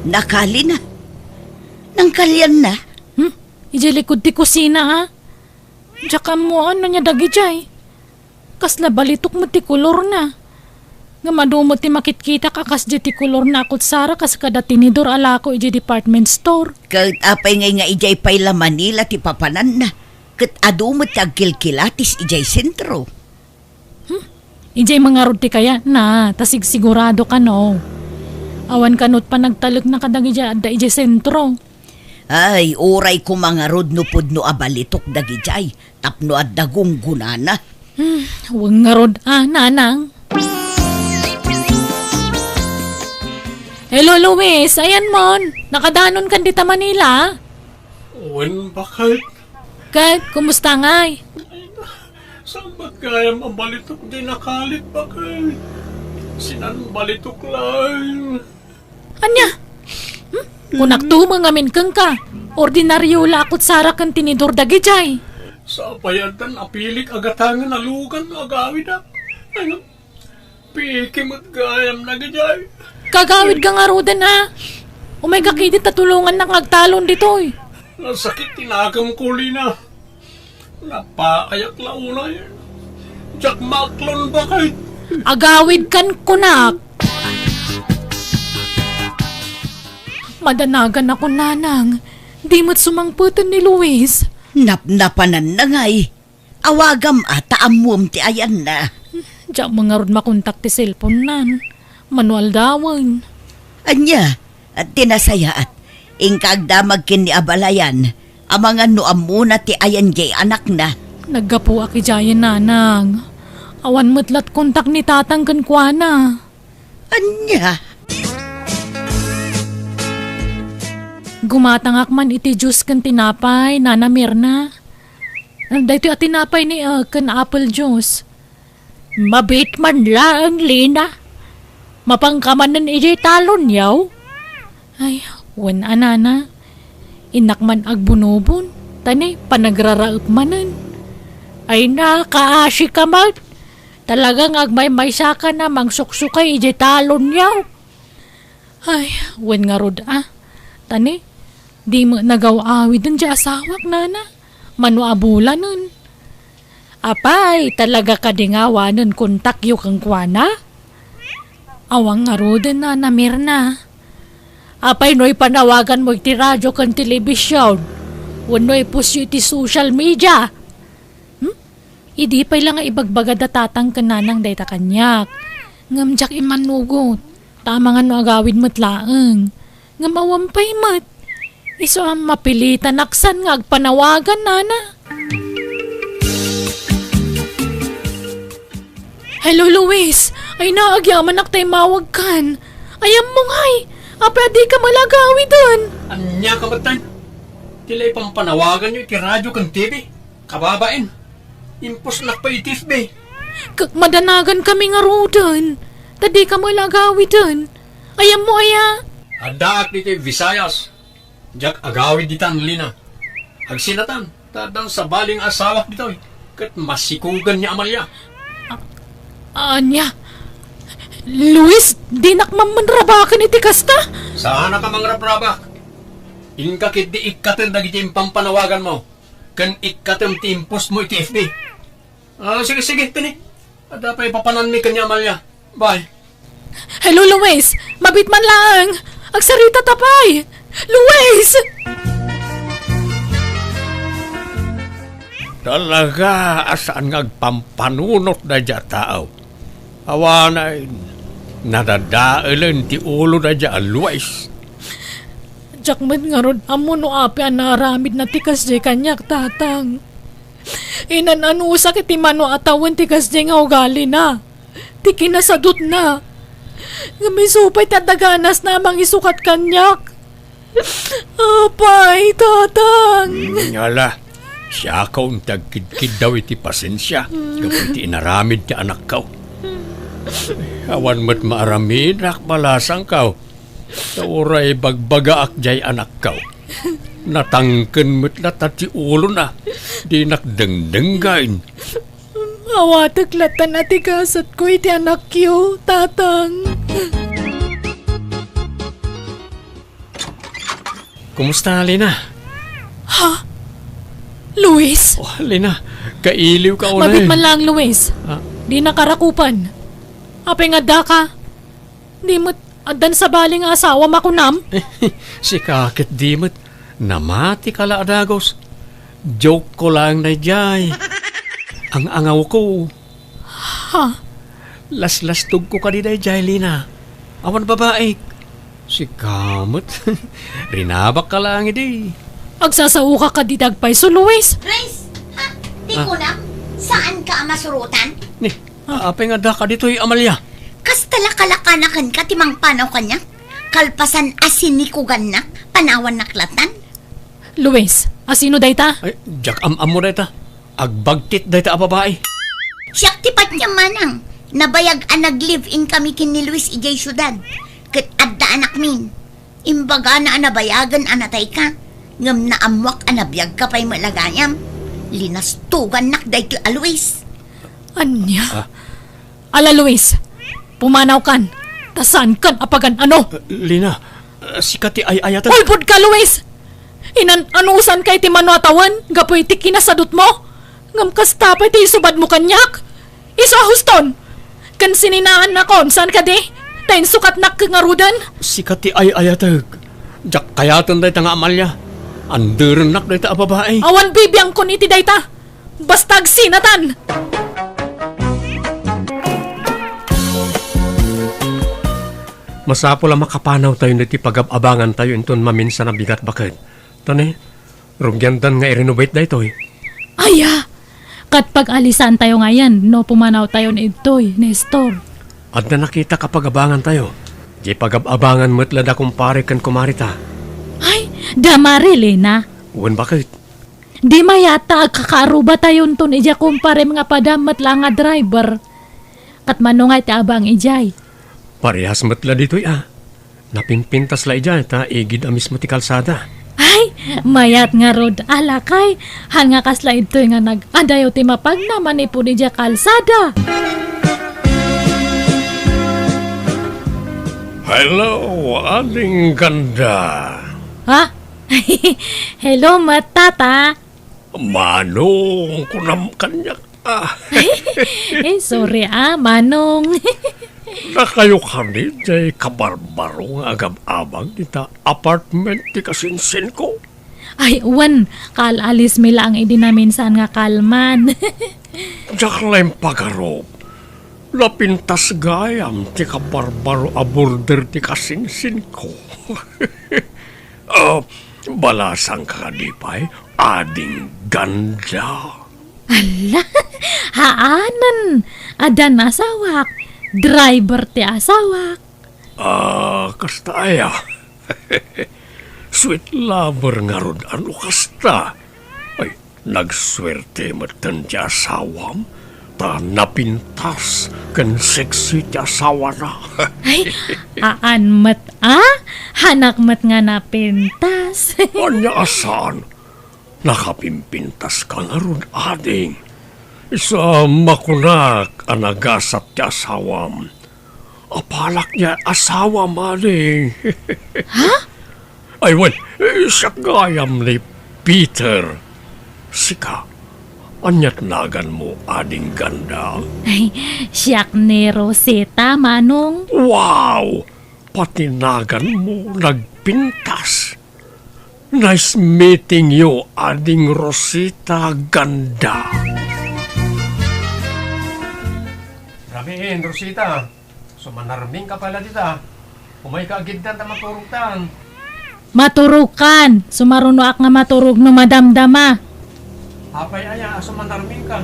Nakalina? Nangkalianna? Hmm? Idiay likod ti kusina, a? Diak ammoan no ania dagidiay. Kasla balitok met ti kolorna. Ngem adu met ti makitkitak a kasdiay ti kolorna a kutsara kas kada tinidor a lako idiay department store. Ket apay ngay nga idiay pay la Manila ti papananna? Ket adu met ti agkilkilatis idiay sentro. Hmm? Idiay mangarud ti kayatna, ta sigsigurado kano. Awan kano ti panagtalekna kadagiti adda idiay sentro. Ay, uray koma ngarud no pudno a balitok dagidiay tapno adda gunggonana. Hmm, wen ngarud a, nanang. Hello, Luis. Ayanmon. Nakadanonkan dita Manila? Wen, baket. Ket, kumusta ngay? Saan met gayam a balitok ti nakalit, baket? Sinan balitok laeng. Ania? Hmm? Kunakto met ngamin kenka. Ordinario la a kutsara ken tinidor dagidiay. Sapay addan apilik a gatangen a lugan no agawidak. Ay, piki met gayam dagidiay. Kagawidka ngaruden a. Umayka ketdi ta tulongannak nga agtalon ditoy. Nasakit ti nakemko, Lina. Napaayak la unay. Diak maaklon, baket. Agawidkan kunak. Madanagan ako, nanang. Di met sumangpeten ni Luis. Napnapananna ngay. Awagam a ta ammuem ti ayanna. Diak met ngarud makontak ti cellphone-nan. Mano aldawen. Ania? Ti nasayaat, inka agdamag ken ni abalayan, amangan no ammona ti ayan diay anakna. Naggapuak idiayen, nanang. Awan met la ti kontak ni tatang kenkuana. Ania? Gumatangak man iti juice ken tinapay, Nana Mirna. Daytoy a tinapay ni, ah, ken apple juice. Mabiit man laeng, Lina. Mapanka manen idiay talonyo? Ay, wen a, nana. Innak man agbunobon, ta ni panagraraep manen. Ay, nakaasika met. Talaga nga agmaymaysakan a mangsuksukay idiay talonyo. Ay, wen ngarud a. Ta ni, di met nagaw-awiden diay asawak, nana. Mano a bulanen. Apay, talaga kadi nga awanen kontakyo kenkuana? Awan ngaruden, Nana Mirna. Apay no ipanawaganmo iti radio ken telebision? Wenno ipostyo iti social media? Hmm? Idi pay la nga ibagbaga da tatang ken nanang dayta kaniak. Ngem diak immanugot, ta amangan no agawid met laeng. Ngem awan pay met. Isu a mapilitan a saan nga agpanawagan, nana. Hello, Luis. Ay, naagyamanak ta immawagkan. Ay, ammo ngay. Apay a dika met la agawiden? Ania ka met, tay? Ti la ipampanawaganyo iti radio ken T V? Kababain, impusnak pay iti F B. K-, madanagan kami ngaruden. Ta dika met la agawiden. Ay, ammo aya? Addaak ditoy Visayas. Diak agawid ditan, Lina. Agsinatan, ta addan sabali nga asawak ditoy. ket masikugan ni Amalia. Ania? Luis, dinak man manrabaken iti kasta? Saanka mangrabrabak? Inka ketdi ikkatem dagiti impampanawaganmo, ken ikkatem ti impostmo iti F B. Ah, sige, sige, tini. Adda pay papananmi ken ni Amalia. Bye. Hello, Luis! Mabiit man laeng! Agsarita ta pay! Luis! Talaga a saan nga agpampanunot daydiay a tao. Awanen, nadadaelen ti ulo daydiay a Luis. Diak met ngarud ammo no apay a naaramidna ti kasdiay kaniak, Tatang. Inan-anusak iti mano a tawen ti kasdiay nga ugalina, ti kinasadutna. Ngem isu pay ti adda ganasna a mangisukat kaniak. Apay, Tatang! Ngala, siakon ti agkidkiddaw iti pasensia gapu iti inaramid ti anakko. Awan met maaramidak, balasangko. Ta uray bagbagaak diay anakko. Natangken met latta ti ulona. Dinak dengdenggen. Awatek latta a ti gasatko iti anakyo, Tatang. Kumusta, Lina? Ha? Luis? Oh, Lina, kailiwka unay. Mabiit man laeng, Luis. Ah. Dinaka rakupen. Apay nga addaka? Di met addan sabali nga asawam a kunam? Sika ketdi met. Namatika la a dagus. Joke ko laeng daydiay. Ang-angawko. Ha? Laslastogko kadi daydiay, Lina. Awan babaik. Sika met. Rinabakka laeng idi. Agsasaoka kadi dagpayso, Luis? Grace, ha? Ti Ah. kunam, saanka a masurotan? Ni, Ah. apay nga addaka ditoy, Amalia? Kasta la kalakanakanka ti mangpanaw kaniak? Kalpasan a sinikugannak, panawannak lattan? Luis, asino dayta? Ay, diak am-ammo dayta. Agbagtit dayta a babai. Siak ti patiem, manang. Nabayag a nag-live-in kami ken ni Luis idiay siudad. Ket adda anakmin. Imbagana a nabayagen a natayka. Ngem naammoak a nabiagka pay met la gayam. Linastogannak daytoy a Luis. Ania? Ah. Ala, Luis, pumanawkan, ta saankan a pagan-ano. Eh, Lina, eh, sika ti ay-ayatek. Ulbodka, Luis! Inan-anusanka iti mano a tawen gapu iti kinasadutmo, ngem kasta pay ti isubadmo kaniak? Isu a huston! Ken sininaannakon, saan kadi? Ta insukatnak ngaruden? Sika ti ay-ayatek. Diak kayaten dayta nga Amalia. Anderennak dayta a babai. Awan bibiangkon iti dayta. Basta agsinatan! Masapul a makapanawtayon iti pagab-abangantayo inton maminsan a bigat, baket. Ta ne, rugiandan nga i-renovate daytoy. Aya! Ket pag-alisantayo ngayen no pumanawtayon idtoy, Nestor. Adda nakitak a pag-abangantayo. Diay pagab-abangan met la da kumpare ken kumareta. Ay, da Marilena. Wen, baket. Di mayat ta agkakaarubatayon ton idiay kumparem nga padam met la nga driver. Ket mano nga iti abang idiay? Parehas met la ditoy a. Napimpintas la idiay ta igid a mismo ti kalsada. Ay, mayat ngarud a lakay. Han nga kasla idtoy nga nag-adayo ti mapagna manipud idiay kalsada. Hello, Ading Ganda. Ha? Hello met, Tata. Manong, kunam kaniak. Ah. Eh, sorry, ah, Manong. Nakayo kadi diay kabarbaro nga agab-abang ita apartment ti kasinsinko? Ay, wen, kaal-alismi laeng idi naminsan nga kalman. Diak la impagarup. Napintas gayam ti kabarbaro a border ti kasinsinko. Ah, balasangka kadi pay, Ading Ganda? Ala, haanen, addan asawak, driver ti asawak. Ah, kasta aya? Sweet lover ngarud, ano kasta? Ay, nagsuerte metten ti asawam, ta napintas ken sexy ti asawana. Ay, aan met, a? Hanak met nga napintas. Ania a saan? Nakapimpintaska ngarud, ading. Sa makunak a nagasat ti asawam. Apalak nga asawam, ading. Ha? Ay, wen, eh, siak gayam ni Peter. Sika, aniat naganmo, ading ganda? Ay, siak ni Rosita, Manong. Wow! Pati naganmo nagpintas. Nice meeting you, Ading Rosita Ganda. Rabiin, Rosita. Sumanarming ka pala dita. Umay ka agiddan ta maturogtan. Maturogkan. Sumarunoak nga maturog no madamdama. Apay aya a sumanarming ka?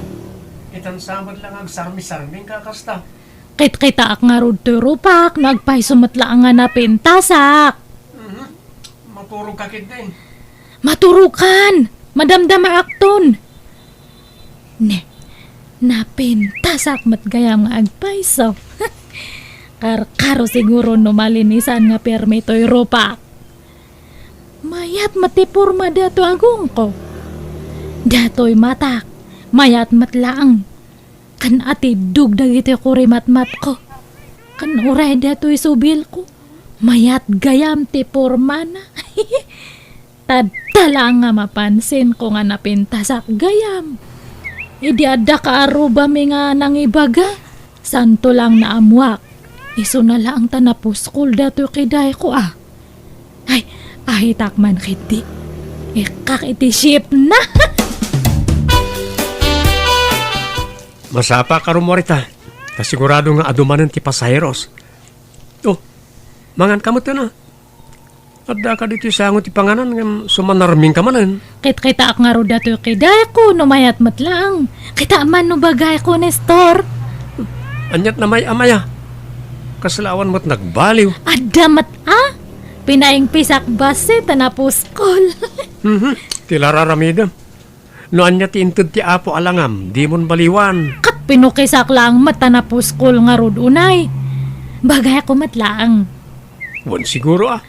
Itan sa met lang agsarmi-sarming ka kasta. Kitkitaak ngarud toy rupak no agpayso met laeng nga napintasak. Mhm. Maturog ka ketdi. Maturogkan! Madamdamaakton! Ne, napintasak met gayam nga agpayso. Karkaro siguro no malinisan nga permi toy rupak. Mayat met ti porma datoy agongko. Datoy matak, mayat met laeng. Kan atiddog dagiti kurimatmatko. Kan uray datoy subilko. Mayat gayam ti pormana. Tadta laeng nga mapansinko nga napintasak gayam. Idi adda kaarrubami nga nangibaga, santo laeng naammuak. Isuna laeng ta napuskol datoy kidayko a. Ay, ahitak man ketdi. Ikkak iti shipna. Masapa ka rummuar ita. Ta sigurado nga adu manen ti pasaheros. Oh, mangan ka met, a. Adda ka ditoy sango ti panganan ngem sumanarming ka manen. Kitkitaak ngarud datoy kidayko no mayat met laeng. Kita man no bagayko, Nestor. Aniat namay-amaya. Kasla awan met nagbaliw. Adda met a. Pinaingpisak bassit ta napuskol. Mhm. Ti la raramidem. No ania ti inted ti Apo a langam, dimon baliwan. Ket pinukisak laeng met ta napuskol ngarud unay. Bagayko met laeng. Wen siguro a.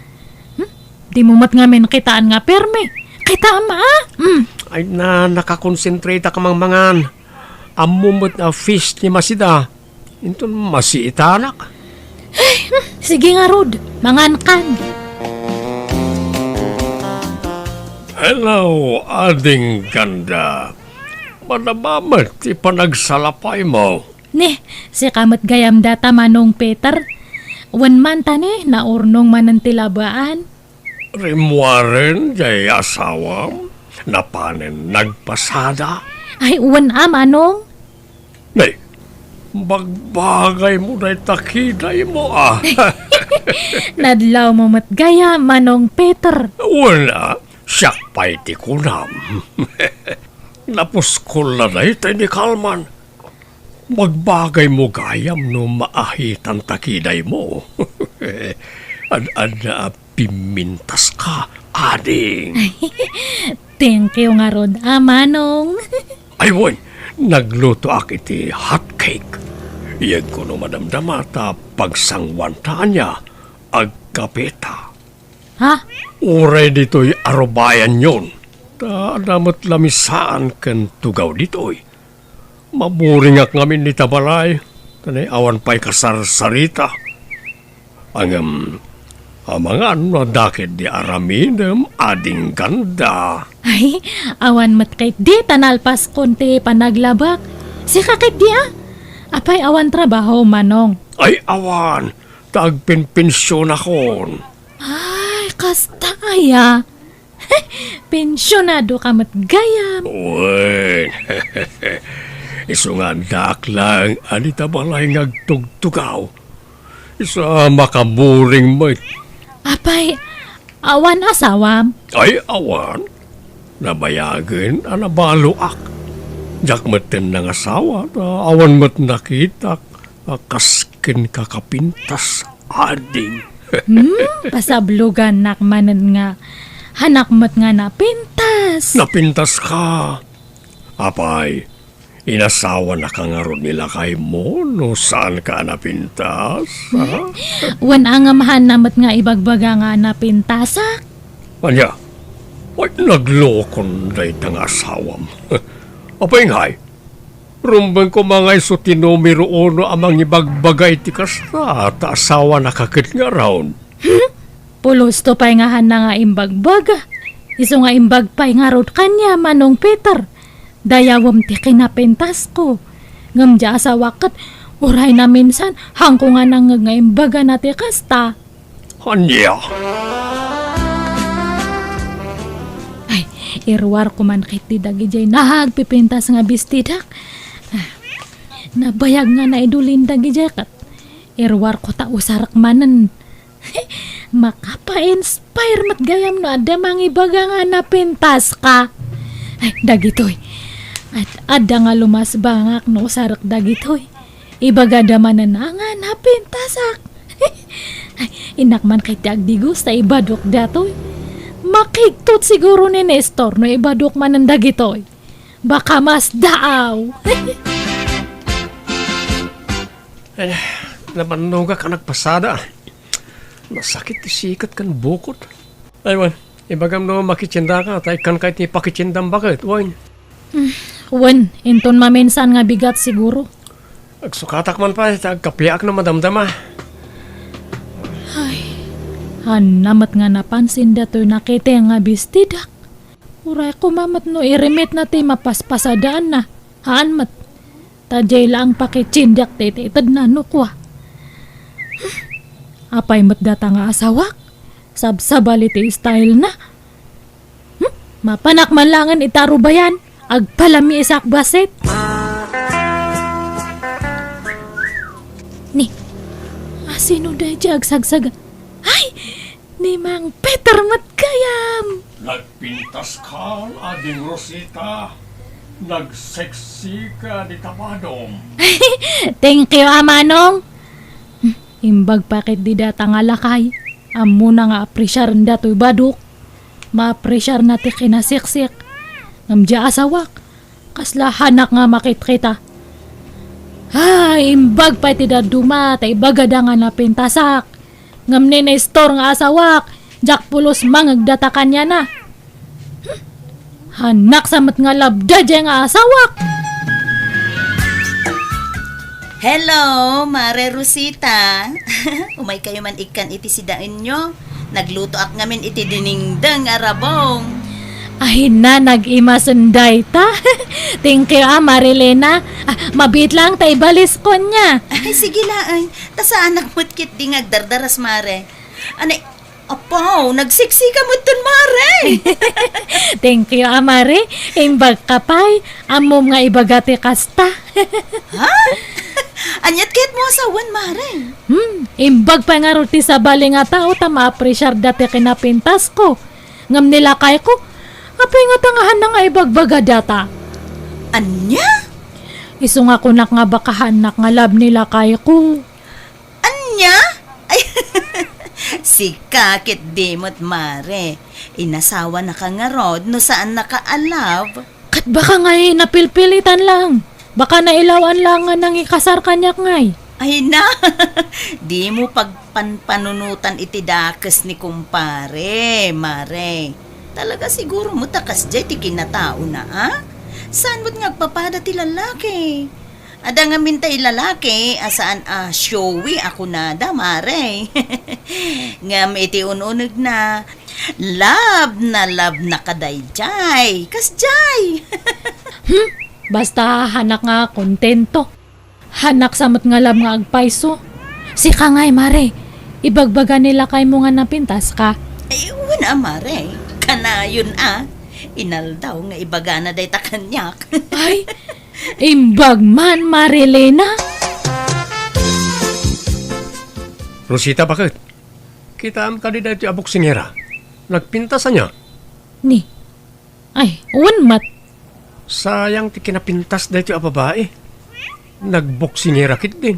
Hmm? Dimo met ngamin kitaan nga permi. Kitaem a. Hmm. Ay na, nakakonsentrate ka mangmangan. Ammo met a fish ti masida. Inton masiitanak. Ay, hmm, sige ngarud, mangankan. Hello, Ading Ganda. Madama met ti panagsalapaymo. Ni, sika met gayam data, Manong Peter. Wen man ta ni, naurnong manen ti labaan. Rimmuaren jay asawam, napanen nagpasada. Ay, wen a, Manong. Nay, bagbagaymo dayta kidaymo a. Nadlawmo met gayam, Manong Peter. Wen a, siak pay ti kunam. Napuskol la dayta ni Kalman. Bagbagaymo gayam no maahitan ta kidaymo. Ad-adda a pimmintaska, ading. Thank you ngarud a, Manong. Ay, wen, naglutoak iti hot cake. Iyegko no madamdama ta pagsanguanta ania, agkapeta. Ha? Uray ditoy arubayanyon. Ta adda met lamisaan ken tugaw ditoy. Maburingak ngamin ita balay, ta nay awan pay kasarsarita. Ngem, amangan no adda ketdi aramidem, Ading Ganda. Ay, awan met ketdi ta nalpaskon ti panaglabak. Sika ketdi a? Apay awan trabaho, Manong? Ay, awan. Ta agpenpensionakon. Ay, kasta aya. Pensionado ka met gayam. Wen. Isu nga addaak laeng a dita balay nga agtugtugaw. Isu a makaburing met. Apay, awan asawam? Ay, awan. Nabayagen a nabaloak. Diak metten nangasawa, ta awan met nakitak a kas ken kakapintas, ading. Hmm, pasablogannak manen nga hanak met nga napintas. Napintaska. Apay, inasawanaka ngarud ni lakaymo no saanka a napintas, ha? Wen a ngem haanna met nga ibagbaga nga napintasak. Ania? Ay, naglokon dayta nga asawam. Apay ngay? Rumbeng koma nga isu ti numero uno a mangibagbaga iti kasta, ta asawana ka ket ngarud. Hmm? Pulosto pay nga hanna nga imbagbaga. Isu nga imbag pay ngarud kaniak, Manong Peter. Dayawem ti kinapintasko. Ngem diay asawak ket uray naminsan, haanko nga nangngeg nga imbagana ti kasta. Ania? Ay, iruarko man ketdi dagidiay nagpipintas nga bistidak. Ah, nabayag nga naidulin dagidiay ket iruarko ta usarek manen. Makapa-inspire met gayam no adda mangibaga nga napintaska. Ay, dagitoy. Ad-, adda nga lumasbangak no usarek dagitoy. Ibagada manen a nga napintasak. Ay, innak man ketdi agdigos ta ibadok datoy. Makigtot siguro ni Nestor no ibadok manen dagitoy. Baka masdaaw. Ay, nabannogak a nagpasada. Nasakit ti sikat ken bukod. Ay, wen, ibagam no makitiendaka, ta ikkanka iti pakitiendam baket, wen. Hmm, wen, inton maminsan nga bigat siguro. Agsukatak man pay, ta agkapiak no madamdama. Ay, hanna met nga napansin datoy nakiteng nga bistidak. Uray koma met no irimitna ti mapaspasadaanna. Haan met. Ta diay laeng pakitiendak ti itedna no kua. Apay met data nga asawak? Sabsabali ti stylena. Hmm? Mapanak man laengen ita rubayan. Agpalamiisak bassit. Ni, asino daydiay agsagsaga? Ay! Ni Mang Peter met gayam! Nagpintaska, Ading Rosita. Nagseksika dita badom. Thank you, a manong. Imbag pay ketdi data nga lakay. Ammona nga apresiaren datoy badok. Maapresiarna ti kinaseksik. Ngem diay asawak, kasla hanak nga makitkita. Ay, imbag pay ti dadduma, ta ibagada nga napintasak. Ngem ni Nestor nga asawak, diak pulos mangngeg data kaniana. Hmm. Hanak sa met nga labda diay nga asawak. Hello, Mare Rosita. Umaykayo man ikkan iti sidaenyo. Naglutoak ngamin iti dinengdeng a rabong. Ay na, nag-imasen dayta. Thank you, a, Marilena. Ah, mabiit laeng ta ibaliskon nia. Ay, sige laeng. Ta saanak met ketdi nga agdardaras, Mare. Anay, apaw, nagseksika metten, Mare. Thank you, a, Mare. Imbagka pay. Ammom nga ibaga ti kasta. Ha? Aniat ket mo a sawen, Mare? Hmm, imbag pay ngarud ti sabali nga tao ta maapresiarda ti kinapintasko. Ngem ni lakayko, apay ngata nga haanna nga ibagbaga data? Ania? Isu nga kunak nga baka haannak nga love ni lakayko. Ania? Ay, sika ketdi met, Mare. Inasawanaka ngarud no saannaka a love? Ket baka ngay napilpilitan lang. Baka nailawan lang nga nangikasar kaniak ngay. Ay na, dimo pagpanpanunotan iti dakes ni kumpare, Mare. Talaga siguro met a kasdiay ti kinataona, a? Saan met nga agpapada ti lalaki? Adda ngamin tay lalaki a saan a showy a kunada, Mare. Ngem iti un-unegna, love na love na kadaydiay. Kasdiay. Hmm? Basta hanak nga kontento. Hanak sa met nga love nga agpayso. Sika ngay, Mare. Ibagbaga ni lakaymo nga napintaska. Ay, wen a, Mare. Kanayon a. Inaldaw nga ibagana dayta kaniak. Ay, imbag man, Marilena. Rosita, baket? Kitaem kadi daytoy a boksingera? Nagpintas ania? Ni. Ay, wen met. Sayang ti kinapintas daytoy a babai. Nagboksingera ketdin.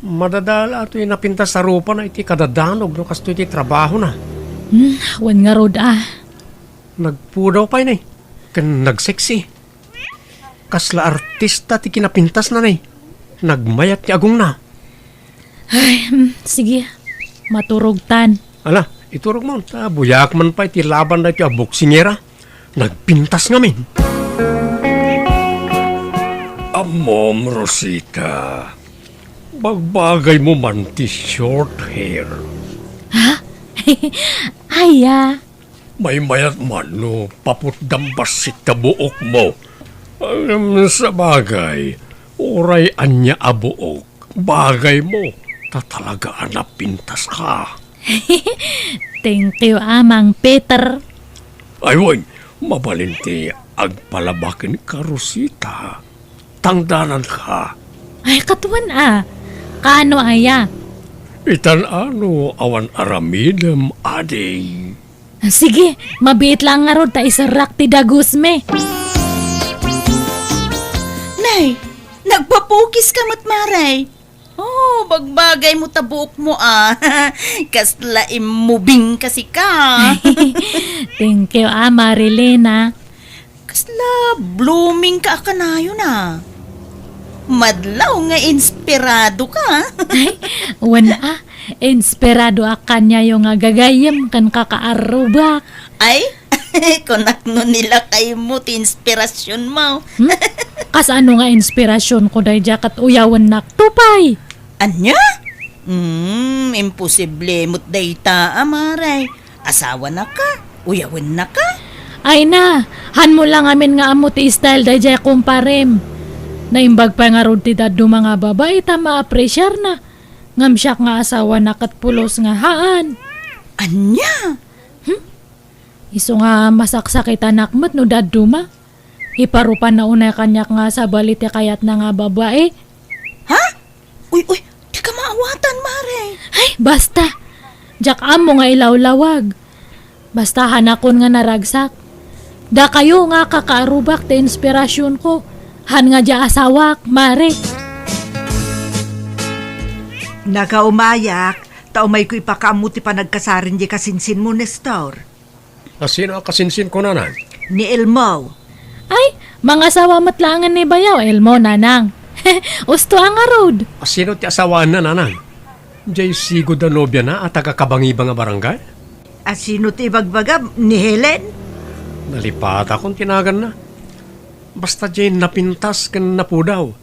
Madadala toy napintas a rupana iti kadadanog no kastoy ti trabahona. Hmm, wen ngarud a. Nagpudaw pay ni, ken nagseksi. Kasla artista ti kinapintasna ni. Nagmayat ti agongna. Ay, hmm, sige. Maturogtan. Ala, iturogmo, ta buyaak man pay ti laban daytoy a boksingera. Nagpintas ngamin. Mom Rosita, bagbagay mo man ti short hair. Ha? Aya. Maymayat man no paputdam bassit ta buok mo. Em, sabagay, uray ania a buok, bagay mo, ta talaga a napintas ka. Thank you, Amang Peter. Ay, wen, mabalin ti agpalaba kenka, Rosita. Tangdananka. Ay, katuan a. Kaano aya? Itan-ano awan aramidem, ading. Sige, mabiit lang ngarud ta iserrak ti dagusmi. Nay, nagpapukis ka met, Maray. Oh, bagbagay mo ta buok mo, ah. Kasla immubing kasi ka. Thank you, ah, Marilena. Kasla blooming ka a kanayon, ah. Madlaw nga inspirado ka. Ay, wen, ah. Inspirado a kaniayo nga gagayyem ken kakaarrubak. Ay, kunak no nilakay mo ti inspirasyon mo. Hmm? Kasano nga inspirasyon ko daydiay ket uyawennak to pay? Ania? Hmm, imposible met dayta, Maray. Asawana ka? Uyawenna ka? Ay na, han mo lang amin nga ammo ti style daydiay kumparem. Naimbag pay ngarud ti dadduma nga babai ta maapresiarna. Ngem siak nga asawana ket pulos nga haan. Ania? Hmm? Isu nga masaksakitanak met no dadduma. Iparupanna unay kaniak nga sabali ti kayatna nga babai. Ha? Uy, uy, dika maawatan, Mare. Ay, basta. Diak ammo nga ilawlawag. Basta hanakon nga naragsak. Dakayo nga kakaarubak ti inspirasyonko. Han nga dia asawak, Mare. Nakaumayak, ta umayko ipakaammo ti panagkasaren di kasinsinmo, Nestor. Asino a kasinsinko, nanang? Ni Elmo. Ay, mangasawa met laengen ni bayaw, Elmo, nanang. Usto a ngarud. Asino ti asawaanna, nanang? Diay sigud a nobiana a taga-Kabangibang a barangay? Asino ti ibagbagam, ni Helen? Nalipatakon ti naganna. Basta diay napintas ken napudaw.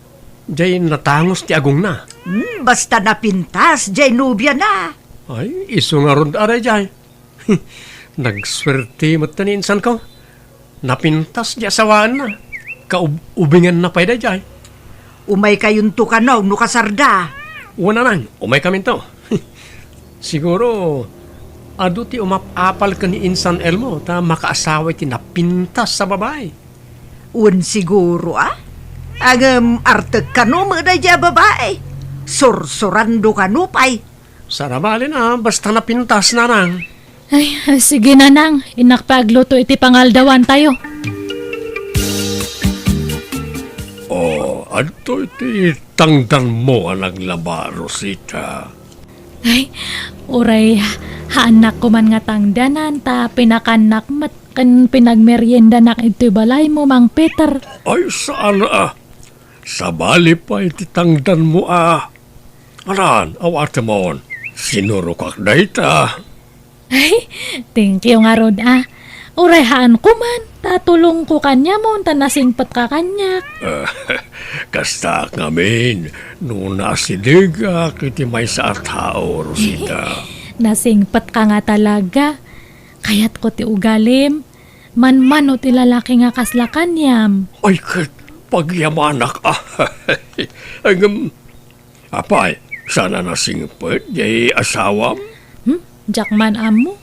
Diay natangus ti agongna. Hmm, basta napintas diay nobiana. Ay, isu ngarud a daydiay. Nagsuerte met ni insanko. Napintas diay asawaanna. Kaub-, ubinganna pay daydiay. Umaykayonto kano no kasarda. Wen, nanang, umaykaminto. Siguro, adu ti umap-apal ken ni insan Elmo ta makaasawa iti napintas a babai. Wen siguro, a? Ngem artek kano met daydiay a babai. Sursurando kano pay. Saan a bale a basta napintas, nanang. Ay, sige, nanang. Innak pay agluto iti pangaldawantayo. Oh, adtoy ti tangdanmo a naglaba, Rosita. Ay, uray, haannak koman nga tangdanan, ta pinakannak met ken pinagmeriendanak iti balaymo, Mang Peter. Ay, saan a. Sabali pay ti tangdanmo a. Anan, awatemon, sinurokak dayta. Ay, thank you ngarud a. Uray haan koman, ta tulongko kaniamon, ta nasingpetka kaniak. Kastaak ngamin, no naasidegak iti maysa a tao, Rosita. Nasingpetka nga talaga. Kayatko ti ugalim. Manmano ti lalaki nga kasla kaniam. Ay, ket pagyamanak a. Ngem, apay, saan a nasingpet diay asawam? Hmm? Diak man ammo.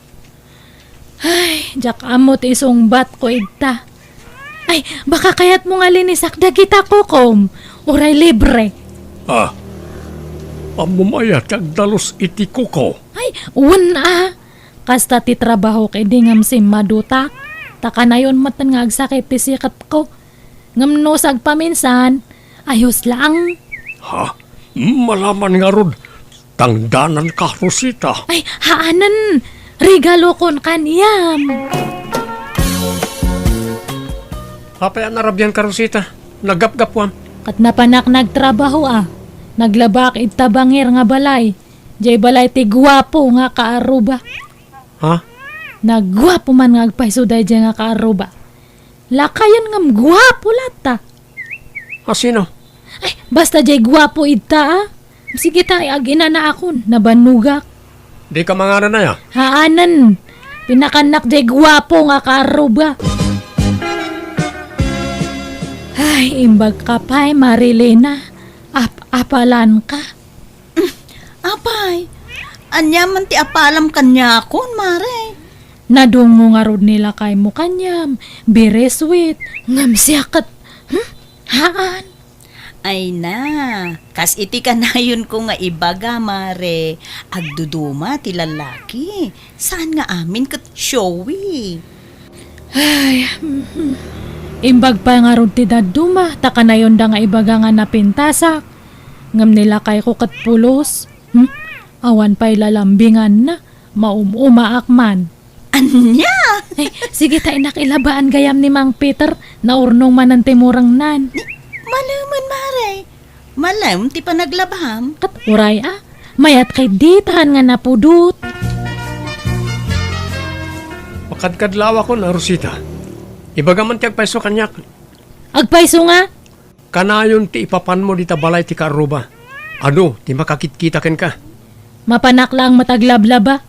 Ay, diak ammo ti isungbatko ita. Ay, baka kayatmo nga linisak dagita kukom. Uray libre. Ah, ammom aya ti agdalus iti kuko? Ay, wen a. Kasta ti trabahok idi ngem simmadutak, ta kanayon metten nga agsakit ti siketko. Ngem no sagpaminsan, ayos lang. Ha? Malaman ngarud, tangdananka, Rosita. Ay, haanen, regalokon kaniam. Apay a narabianka, Rosita? Naggapgapuam. Ket napanak nagtrabaho a. Naglabaak ita bangir nga balay. Diay balay ti guapo nga kaarruba. Ha? Naguapo man nga agpayso daydiay nga kaarruba. Lakayen ngem guapo latta. A, sino? Ay, basta jay guapo ita, a. Sige ta, aginanaakon, nabannogak. Dika mangaran aya? Haanen. Pinakannak jay guapo nga kaarruba. Ay, imbag ka pay, Marilena. Ap-apalan ka. Apay, ania man ti apalam kaniakon, Mare? Nadungmo ngarud ni lakaymo kaniam, very sweet, ngem siak ket, hmm? Haan. Ay na, kas iti kanayonko nga ibaga, Mare, agduduma ti lalaki, saan nga amin ket showy. Ay, mhm. Imbag pay ngarud ti dadduma, ta kanayonda nga ibaga nga napintasak, ngem ni lakayko ket pulos. Hmm? Awan pay lalambinganna, maum-umaak man. Ania? Ay, sige ta, inak, ilabaan gayam ni Mang Peter, naurnong manen ti murengnan. Ni, malemen, Mare. Malem ti panaglabam. Ket uray a, mayat kay ditan nga napudot. Makadkadlawakon a, Rosita. Ibaga man ti agpayso kaniak. Agpayso nga? Kanayon ti ipapanmo dita balay ti kaarruba. Adu ti makakitkita kenka. Mapanak laeng met aglablaba.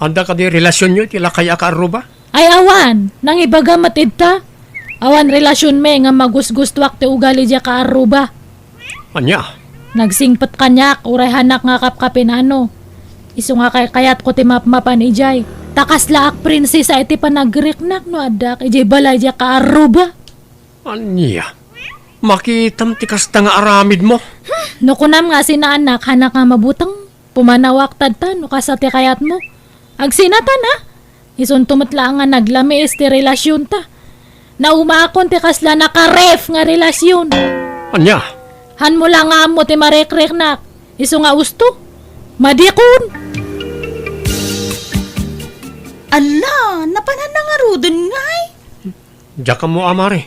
Adda kadi relasionyo iti lakay a kaarruba? Ay, awan. Nangibaga met ita. Awan relasionmi nga magusgustuak ti ugali diay kaarruba. Ania? Nagsingpet kaniak, uray hanak nga kapkapinano. Isu nga kaykayatko ti mapmapan idiay. Ta kaslaak prinsesa iti panagriknak no addaak idiay balay diay kaarruba. Ania? Makitam ti kasta nga aramidmo? Hmm, no kunam nga sinaanak, hanak nga mabuteng, pumanawak tadta no kasta ti kayatmo. Agsinatan, a? Isunto met laeng nga naglamiis ti relasionta. Naumaakon ti kasla nakaref nga relasion. Ania? Hanmo la nga ammo ti marekriknak. Isu nga usto. Madikon. Alla, napananna ngaruden ngay? Diak ammo a, Mare.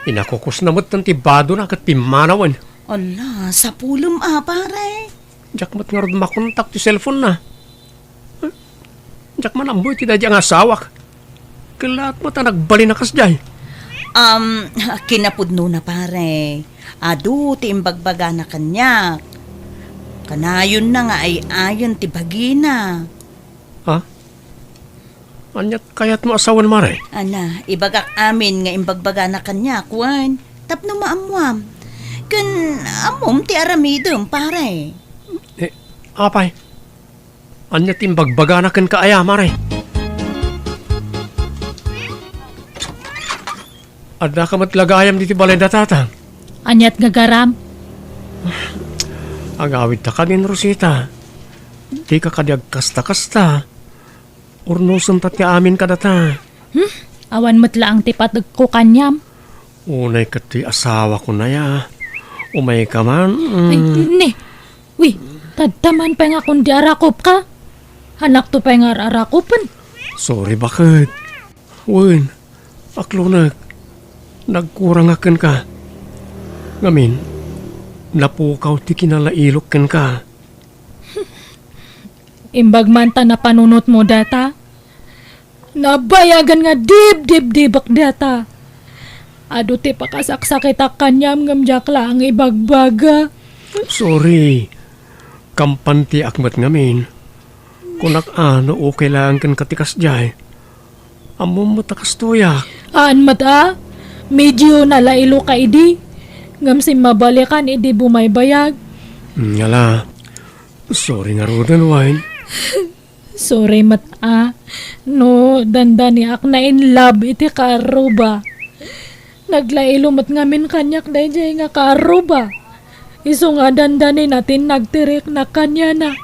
Inakukusna metten ti badona ket pimmanawen. Ala, sapulem a, pare. Diak met ngarud makontak ti cellphone-na. Diak man ammo iti daydi nga asawak. Kellaat met a nagbalin a kasdiay. Um, kinapudnona, pare. Adu ti imbagbagana kaniak. Kanayonna nga ay-ayen ti bagina. Ha? Aniat kayatmo a sawen, Mare? Ana, ibagak amin nga imbagbagana kaniak, wen, tapno maammuam. Ken ammom ti aramidem, pare. Eh, apay? Ania ti imbagbagana kenka aya, Mare? Addaka met la gayam ditoy balay da Tatang? Aniat gagaram? Agawidta kadin, Rosita. Dika kadi agkasta-kasta. Urnosenta ti amin kadata. Hmm? Awan met laeng ti pategko kaniam. Unay ket ti asawako aya. Umayka man, mm. Ay, ni. Wi, tadta man pay nga kundi arakopka. Hanakto pay nga ar-arakopen. Sorry, baket. Wen, aklonek. Nagkurangak kenka. Ngamin, napukaw ti kinalailok kenka. Imbag man ta napanunotmo data, nabayagan nga dibdibdibek data. Adu ti pakasaksakitak kaniam ngem diak laeng ibagbaga. Sorry. Kampantiak met ngamin. Kunak a no okay laeng kenka ti kasdiay. Ammom met a kastoyak. Haan met a, medio nalailoka idi. Ngem simmabalikan idi bumaybayag. Mm, ala. Sorry ngaruden, wen. Sorry met a, no dandaniak na in love iti kaarruba. Naglailo met ngamin kaniak daydiay nga kaarruba. Isu nga dandanina ti nagtiriknak kaniana.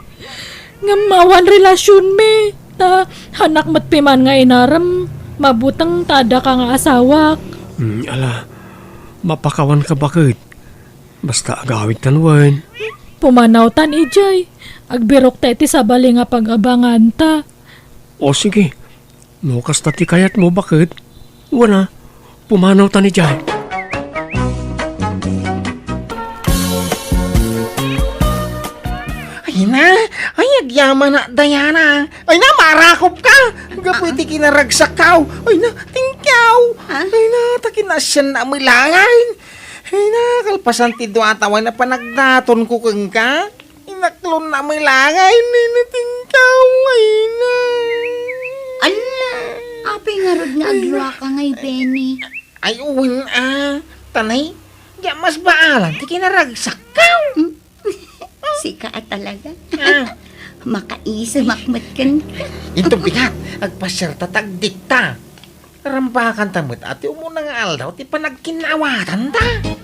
Ngem awan relasionmi, ta hanak met piman nga inarem, mabuteng ta addaka nga asawak. Mm, ala, mapakawanka baket. Basta agawidtan wen. Pumanawtan idiay. Agbirokta iti sabali nga pag-abanganta. O sige, no kasta ti kayatmo, baket. Wen a, pumanawtan idiay. Ay na, ay agyamanak, Diana. Ay na, marakop ka. Gapu iti kinaragsakkaw. Ay na, thank you. Ah? Ay na, ta kinasiannak met laeng. Ay na, kalpasan ti dua a tawen a panagdatonko kenka, inaklonna met la nga innatinkaw, ay na. Ala, apay ngarud nga agluaka ngay, Benny? Ay, wen a, tanay, di a mas baalan ti kinaragsakkaw. Hmm? Sika a talaga. Ah. Makaisemak met kenka. Inton bigat, agpasiarta ta agdikta. Rambakanta met a ti umuna nga aldaw ti panagkinnaawatanta.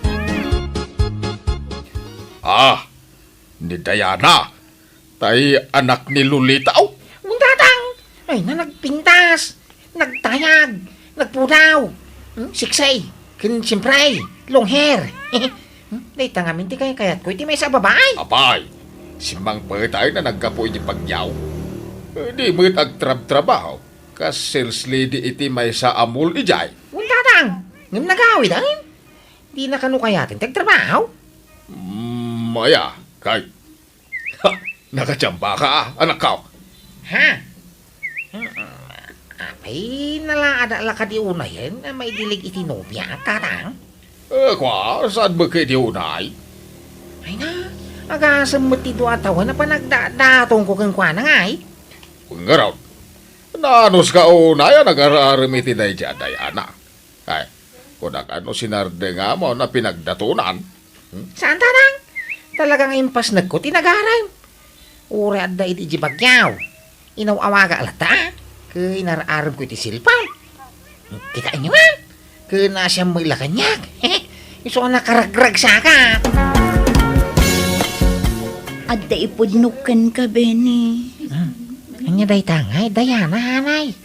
Ah, ni Diana, tay anak ni Lolita, oh. Wen, Tatang, ay na nagpintas, nagtayag, nagpudaw, hmm, sexy, ken siyempre, long hair. Hmm, dayta ngamin ti kaykayatko iti maysa a babai. Apay, simmangpet a naggapu iti Baguio. Eh, di met agtrabtrabaho. Kas sales lady iti maysa a mall idiay. Wen, Tatang, ngem nagawid, ay? Dina kano kayaten ti agtrabaho? Mm, aya, kay. Ha, nakachamba ka, anakko. Ha? Mm, apay, nalaada la kadi unayen a maidilig iti nobia, Tatang? Eh, kua, saan met kadi unay? Ay na, agasem met ti dua a tawen a panagdadatongko kenkuana ngay. Ngarud, naanus ka unay a nagar-arem iti daydiay a Diana? Ay, kunak a no sinardengam a pinagdatonan. Hmm? Saan, Tatang? Talaga nga impasnekko ti nagarem. Uray adda idi Baguio. Inaw-awagak latta, ket inar-aremko iti cellphone. Kitaenyo, a? Ket naasiam met la kaniak. Isu a nakaragragsakak. Adda ipudnok kenka, Benny. Hmm. Ania dayta ngay, Diana, hanay?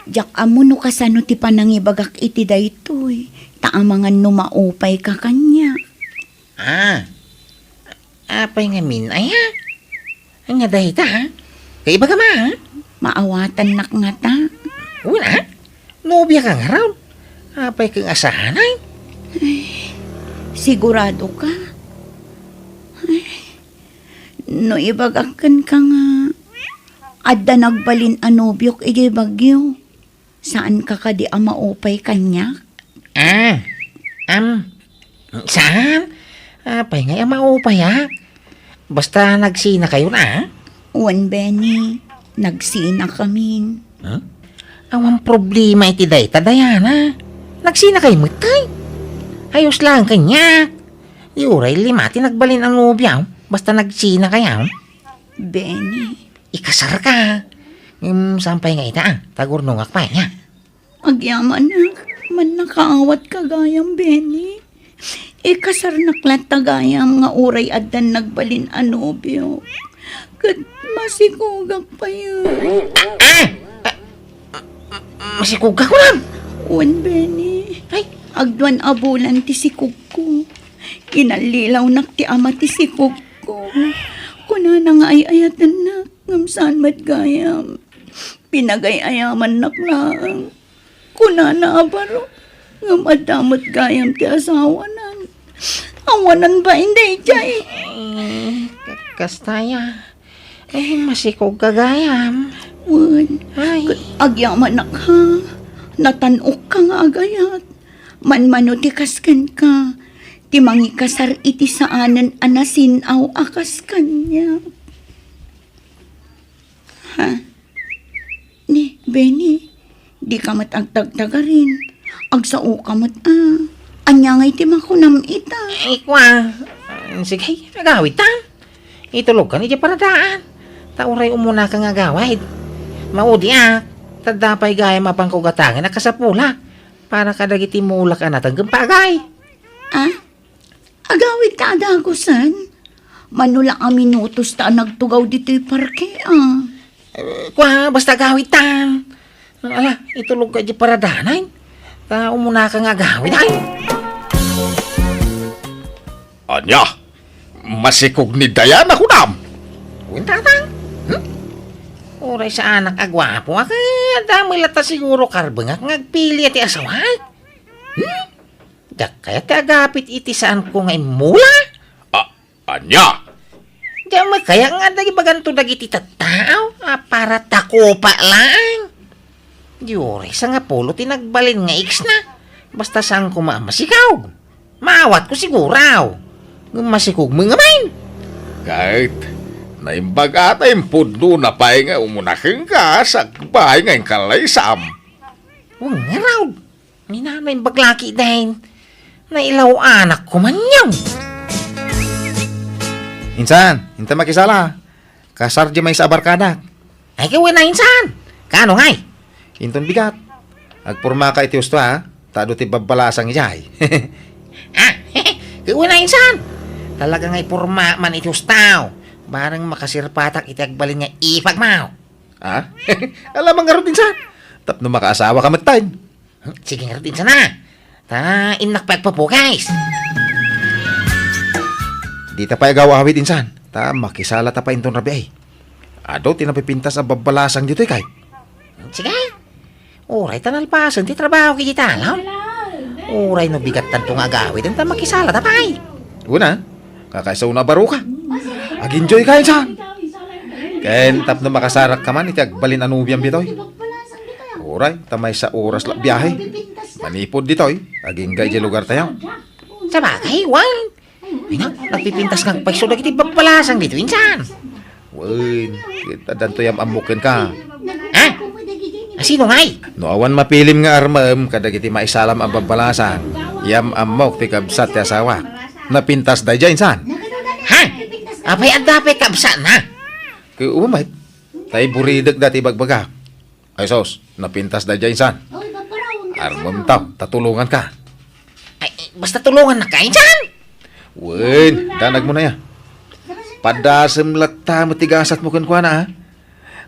Diak ammo no kasano ti panangibagak iti daytoy, ta amangan no maupayka kaniak. Ah, apay ngamin, aya? Ania dayta, ha? Kaibagam, a? Maawatannak ngata. Wen, a? Nobiaka ngarud. Apay ket nga saan, ay? Ay, sigurado ka? Ay, no ibagak kenka nga adda nagbalin a nobiok idiay Baguio, saanka kadi a maupay kaniak? Ah, am, saan? Apay ngay a maupayak? Basta nagsinakayon, a? Wen, Benny, nagsinakamin. Hmm? Awan problema iti dayta, Diana. Nagsinakay met, ay. Ayos laeng kaniak. Di uray lima ti nagbalin a nobia, basta nagsinakay, a. Benny. Ikasarka. Ngem saan pay nga ita, a? Tagurnongak pay, a. Agyamanak, mannakaawat ka gayam, Benny. Ikasarnak latta gayam nga uray addan nagbalin a nobio. Ket masikogak pay. Ah! Masikogka, kunam? Wen, Benny. Ay. Agduan a bulan ti sikogko. Inallilawnak ti ama ti sikogko. Kunana nga ay-ayatennak, ngem saan met gayam. Pinagay-ayamannak laeng. Kunana a baro, ngem adda met gayam ti asawanan. Awanan bain daydiay. Eh, ka-, kasta ya. Eh, masikogka gayam. Wen, ay. Agyamanak, ha. Natan-okka nga agayat. Manmano ti kas kenka, ti mangikasar iti saanen a nasin-aw a kas kaniak. Ha? Ni, Benny, dika met agtagtagarin. Agsaoka met, a. Ania ngay ti makunam ita? Ay, kua. Sige, agawidtan. Itulogkan idiay paradaan. Ta uray umunaka nga agawid. Maudiak. Ta adda pay gayam a pangkugatangen a kasapulak para kadagiti mulak a nateng ken pagay. Ah? Agawidka a dagusen? Mano la a minutos ta a nagtugaw ditoy parke, a. Eh, kua, basta agawidtan. Ala, itulogka idiay paradaan. Ta umunaka nga agawid, ay. Ania? Masikog ni Diana, kunam? Wen, Tatang. Hmm? Uray saanak a guapo, a, ket adda met latta siguro karbengak nga agpili ti asawaek. Hmm? Diak kayat ti agapit iti saanko nga immula? A-, ania? Diak met kayat nga adda ibaganto dagiti tattao a para takupa laeng. Di uray sangapulo ti nagbalin nga ex-na, basta saan koma a masikog. Maawatko siguro. Ngem masikog met ngamin. Ket naimbag a ta impudnona pay nga umuna kenka, sakbay nga inkalaysam. Wen ngarud. Ni nanay baglaki dayta. Nailaw-anak ko man yan. Insan, inta makisala. Kasar di maysa a barkadak. Ay, kawen na insan. Kano ngay? Inton bigat. Agpormaka iti husto, ha? Ta adu ti babbalasang idiay. Ah, kawen na insan. Talaga nga iporma man iti husto. Bareng makasirpatak iti agbalin nga ipagmaw. Ha? Alamang ngarud insan. Tapno makaasawa ka metten. Hmm, sige ngarud insan a. Ta innak pay agpapugis. Dita pay agaw-awid insan. Ta makisala ta pay inton rabii. Adu ti napipintas a babbalasang ditoy kay. Hmm, sige. Uray ta nalpasen ti trabaho iti talon. Uray no bigat tanto nga agawid, ta makisala ta pay. Una, kakaisa una a baruka. Ag-enjoy ka insan. Ken tapno makasarak ka man iti agbalin a nobiam ditoy. Uray, ta maysa oras la biahe. Manipud ditoy, agingga idiay lugar tayo. Sabagay, wen. Ay na, nagpipintas nga agpayso dagiti babbalasang ditoy insan. Wen, ket addanto yam-ammok kenka. Ha? Asino ngay? No awan mapilim nga armem kadagiti maisalam a babbalasang, yam-ammok ti kabsat ti asawak. Napintas daydiay insan. Ha? Apay adda pay kabsatna? Ket umamet, tay buridek dati bagbagak. Ay sus, napintas daydiay insan. Armem ta, ta tulonganka. Ay, basta tulongannak insan. Wen, danag mo na ya. Padasem latta met ti gasatmo kenkuana, ha?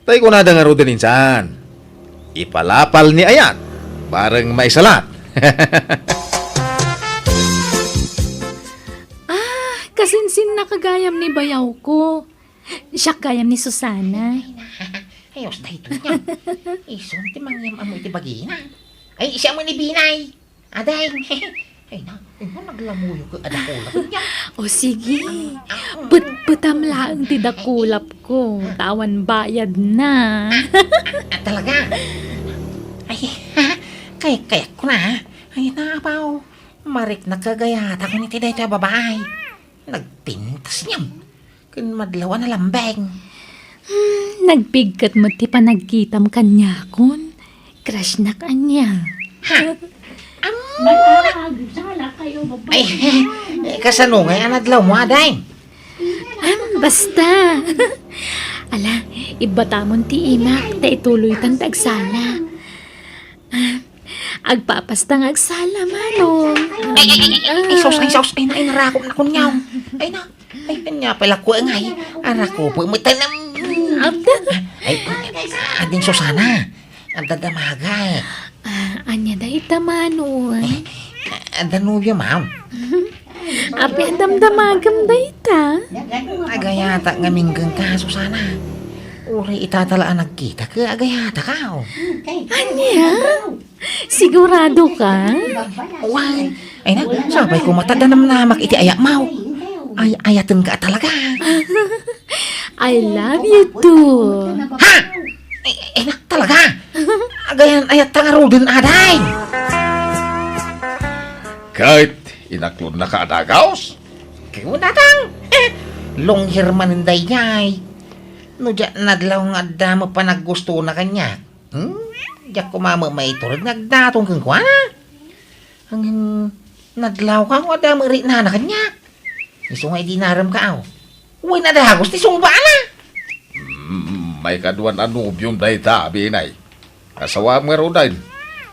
Tay kunada ngaruden insan. Ipalapal ni ayat, bareng maisalat. Ah, kasinsinna ka gayam ni bayawko. Siak gayam ni Susana. Ay, na. Ayos, daytoy niya. Isun ti mangyam-ammo iti bagina. Ay, siya mo ni Binay. Aday. Ay, na. Ay, na, naglamuyo ko. Ada ko lang niya. O sige. Petpetam laeng ti dakulap ko. Tawan bayad na. Ah, talaga? Ay, kay, kay ko na, ha? Ay, na, apaw. Marik nakagayata ko ni ti daytoy a babae. Nagpintas niya. Ken madlaw a nalambeng. Hmm, nagpigket met ti panagkitam kaniakon. Crush nak ania. Ha? Ay, eh, kasano ngay a nadlaw mo, aday? Am, basta. Ala, ibbatamon ti imak, ta ituloytan ti agsala. Ah, agpapasta nga agsala, Manong. Ay, ay, ay, ay, ay, ay, sus, ay, sus, ay, na, ay, narakop na kunyaw. Ay, na, ay, kanya pala ko, ay, arakop, matalam. Abda. Ay, ading Susana, ang dadamaga. Ah, anya da ita, Manong? Ay, ang danubyo, ma'am. Apay a damdamagem dayta? Agayata nga minggen ka, Susana. Uray ita tala a nagkita, ket agayata ka, oh. Ania? Sigurado ka? Wen. Ay na, sabay ko mata danamnamak iti ayat mo. Ay, ayaten ka talaga. I love you too. Ha? Ay, ay na, talaga? Agayan, ayat ta ngaruden, aday. Ket inaklonna ka a dagaus? Kunatang, eh, long hair manen daydiay. No diak nadlaw nga adda met panaggustona kaniak, hmm? Diak koma met maiturod nga agdaton kenkuana. Ngem nadlaw ka nga adda met riknana kaniak. Isu nga idi narem ka, aw. Wen a dagus ti sungbaana. Mm, maikaduan a nobiom dayta, Binay. Asawaem ngaruden.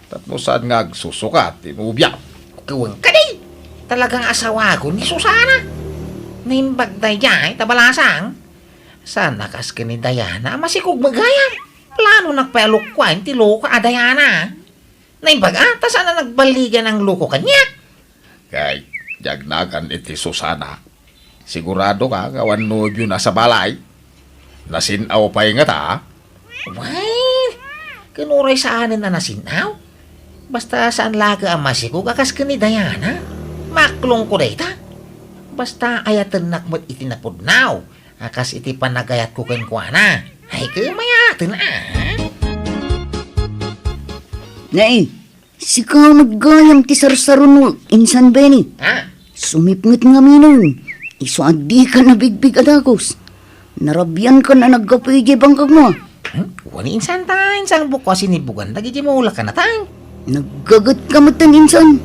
Tapno saan nga agsusukat ti nobiam? Wen kadi, talaga nga asawakon ni Susana. Naimbag daydiay ta balasang. Saan a kas ken ni Diana a masikog met gayam. Planonak pay a lukuaen ti loko a Diana. Naimbag a, ta saan a nagballigan ang loko kaniak. Kay, diak nagan iti Susana. Sigurado ka nga awan nobiona sa balay? Nasin-aw pay ngata? Wen, ken uray saanen a nasin-aw. Basta saan laeng a masikog a kas ken ni Diana. Maklongko dayta. Basta ayatennak met iti napudno a kas iti panagayatko kenkuana. Ay, ket mayaten, a. Nay, sika met gayam ti sarsarunok, Insan Benny. Ha? Sumipnget ngaminen, isu a dika nabigbig a dagus. Narabiankan a naggapu idiay bangkagmo. Hmm? Wen, insan, ta insan bukko a sinibugan dagiti mulak a natang. Naggagetka metten, insan.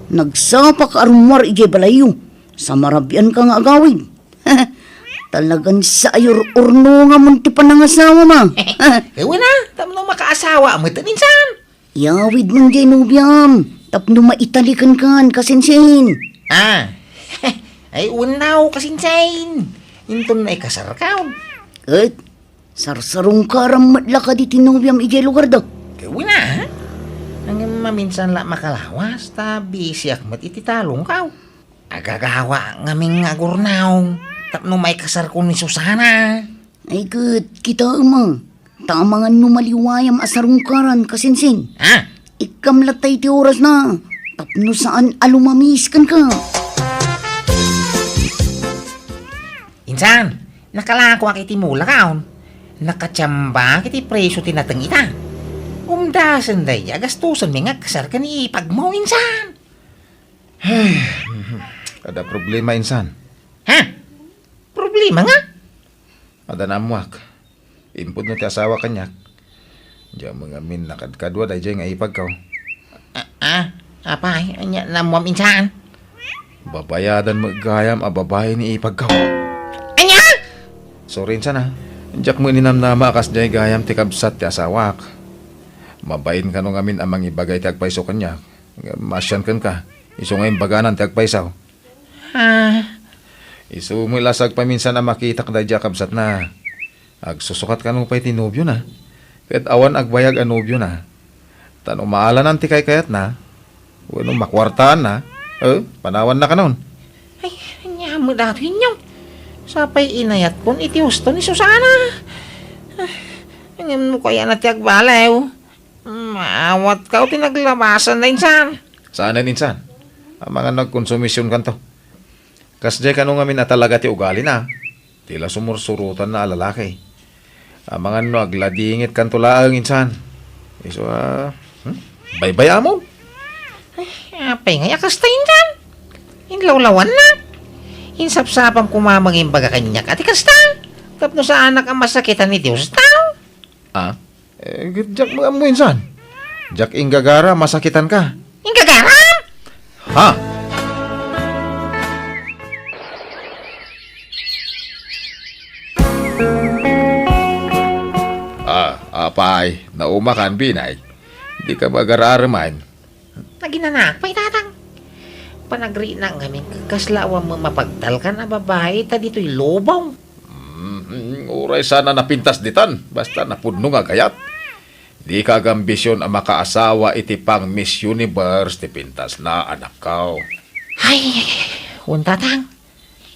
Nagsapaka a rummuar idiay balayyo. Sa marabianka nga agawid. Talagan sa ayur-urnongamon ti panangasawam. Wen a, tapno makaasawa metten, insan. Iyawidmon diay nobiam tapno maitalikenkan, kasinsin. Ah. Ay, wen a, kasinsin. Inton naikasarkaw. Ket sarsarungkaram met la kadi ti nobiam idiay lugarda. Wen a. Ngem maminsan la makalawas, ta bisiak met iti talongkaw. Agagawa ngamin nga agurnaw tapno maikasarko ni Susana. Ay ket, kitaem a, ta amangan no maliwayam a sarungkaran, kasinsin. Ah? Ikkam latta iti orasna tapno saan a lumamis kenka. Insan, nakalakoak iti mulak, aw. Nakatiambaak iti presio ti nateng ita. Umdasen daydi a gastusenmi nga agkasar ken ipagmo, insan. Adda problema, insan. Ha? Problema nga? Adda naammoak. Impudno ti asawa kaniak. Diak met ngamin nakadkadua daydiay nga ipagko. Ah, ah, apay, ania naammoam, insan? Babayadan met gayam a babai ni ipagko. Ania? Sorry, insan, a. Diak met ninamnama a kasdiay gayam ti kabsat ti asawak. Mabain kano ngamin a mangibaga iti agpayso kaniak. Ngem maasian kenka, isu nga imbaganan ti agpayso. Ah. Isu met la sa agpaminsan a makitak daydiay a kabsatna. Agsusukat kano pay ti nobiona. Ket awan agbayag a nobiona. Ta no maalanan ti kaykayatna, wenno makuartaanna, eh, panawanna kanon. Ay, ania met datoy, inyong? Sapay inayatkon iti husto ni Susana. Ah, ngem no kayatna ti agbaliw, maawatka ti naglabasanna, insan. Saanen, insan. Amangan no agkonsumisionkanto. Kasdiay kano ngamin a talaga ti ugalina. Ti la sumursurotanna a lalaki. Amangan no agladingitkanto laeng, insan. Isu a, hmm? Baybay-amon. Ay, apay ngay a kasta, insan? Inlawlawannak. Insapsapam koma nga imbaga kaniak a ti kasta. Tapno saanak a masakitan ni Dios a tao. Ah? Eh, diak met ammo, insan. Diak inggagara a masakitanka. Inggagara? Ha? Ah, apay, naumakan, Binay. Dika agar-aramay. Naginanak pay, Tatang. Panagrinak ngamin, kasla awan met mapagtalkan a babai ta ditoy lubong. Mm, uray saan a napintas ditan, basta napudno nga agayat. Dika agambision a makaasawa iti pang-Miss Universe ti pintasna, anakko. Ay, wen, Tatang.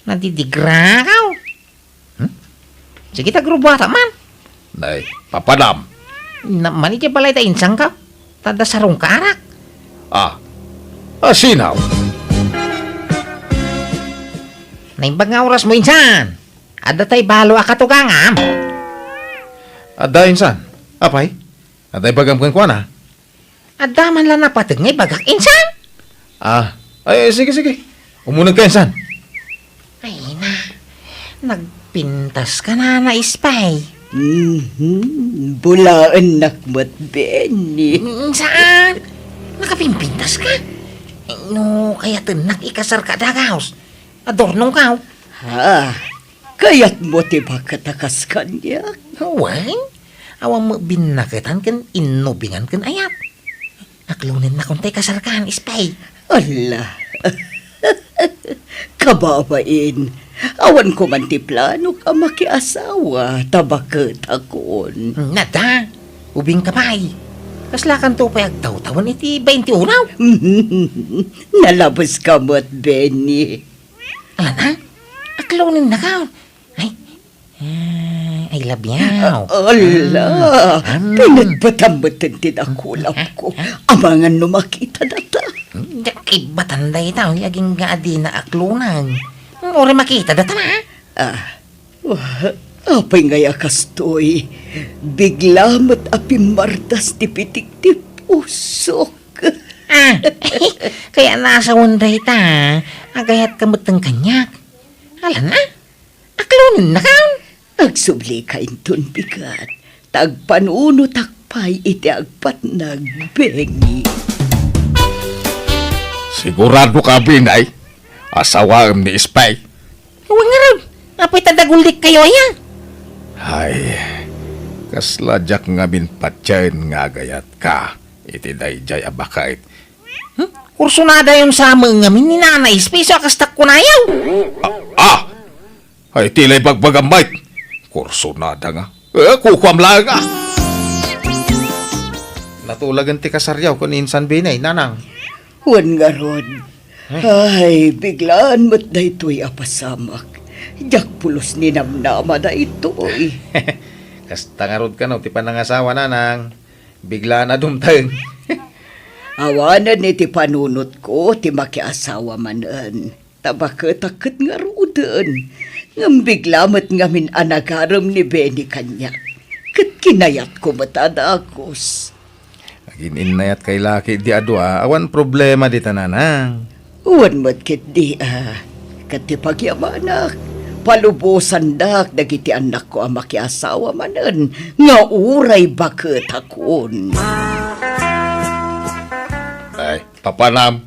Nadidigrakaw. Hmm? Sige, ta agrubuata man. Nay, papadam. Naman iti balay ta insangka. Ta adda sarungkarak. Ah. Ah, sinaw? Naimbag nga orasmo, insan. Adda tay balo a katugangam. Adda, insan. Apay? Adda ibagam kenkuana? Adda man la napateg nga ibagak, insan? Ah, ay, sige, sige. Umunegka, insan. Ay na, nagpintaska, Nana Espay. Mhm, bulaennak met, Benny. Mm, saan? Nakapimpintaska? No kayatennak ikasarka, dagaus. Adornongkaw. Ha? Kayatmo ti baket a kas kaniak? Wen, awan met binnaketan ken innubingan ken ayat. Aklonennakon tay kasarkan, Espay. Ala. Kababain, awan koman ti planok a makiasawa ta baketakon. Nada, ubingka pay. Kaslakanto pay agtawtawen iti bainti unaw. Nalabeska met, Benny. Ala na? Aklonennaka. Ay, ah, I love you. Ala, mm, mm. Pinagbatam met ti dakulapko. Ah, ah, ah. Amangan no makita data. Diak ibbatan dayta, agingga a dina aklonan. Uray makita data na. Ah, wa-, apay ngay a kastoy? Bigla met a pimmardas ti pitik ti pusok. Ah, kaya nasawen dayta, Agayatka metten kaniak. Alanna, aklonennakon. Agsublika inton bigat, ta agpanunotak pay iti agpatnag, Benny. Siguradoka, Benny, asawaem ni Espay? Wen ngarud, apay ta dagullikkayo aya? Ay, kasla diak ngamin patien nga agayatka iti daydiay a baket. Hmm? Kursunadayon sa met ngamin ni Nanay Espay, isu a kasta kunayo. Ah! Ah! Ay, ti la ibagbagam, Mike. Kursunada nga. Eh, kukuam laeng, ah. Natulagen ti kasaryo ken ni insan Benny, Nanang. Wen ngarud. Ay. Ay, biglaan met daytoy a pasamak. Diak pulos ninamnama daytoy. Kasta ngarud kano ti panangasawa, Nanang. Biglaan a dumteng. Awanen iti panunotko ti makiasawa manen. Ta baketak ket ngaruden. Ngem bigla met ngamin a nagarem ni Benny kaniak. Ket kinayatko met a dagus. Agin-innayat kay laki di a dua, awan problema dita, Nanang. Wen met ketdi a, ket ti pagyamanak, palubosandak dagiti annakko a makiasawa manen nga uray baketakon. Ay, papanam,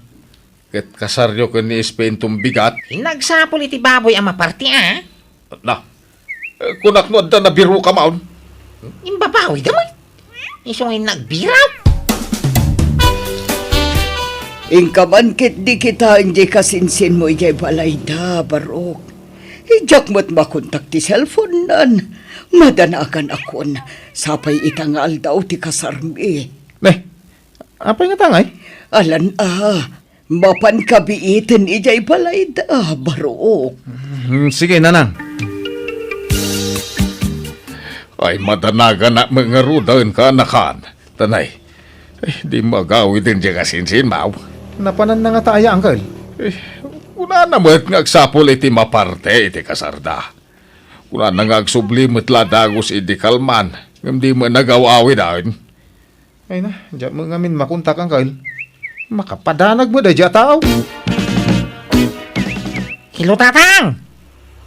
ket kasaryo ken ni Espay inton bigat? Nagsapul iti baboy a maparti, a. Na, eh, kunak no adda nabiruka maon. Imbabawida met. Isu nga nagbiraw. Inka man ketdi kitaen diay kasinsinmo idiay balayda, Barok. Diak met makontak ti cellphone-nan. Madanaganakon, sapay ita nga aldaw ti kasarmi. Ne, apay ngata ngay? Alan a, mapan kabiiten idiay balayda, Barok. Hmm, sige, Nanang. Ay, madanaganak met ngaruden, kaanakan. Tanay, ay, di mo agawiden diay kasinsinmo. Napananna ngata aya, Uncle? Eh, kunana met nga agsapul iti maparti iti kasarda. Kunana nga agsubli met la dagus idi kalman, ngem di met nagaw-awiden. Ay na, diak met ngamin makontak, Uncle. Makapadanag met daydiay a tao. Hello, Tatang!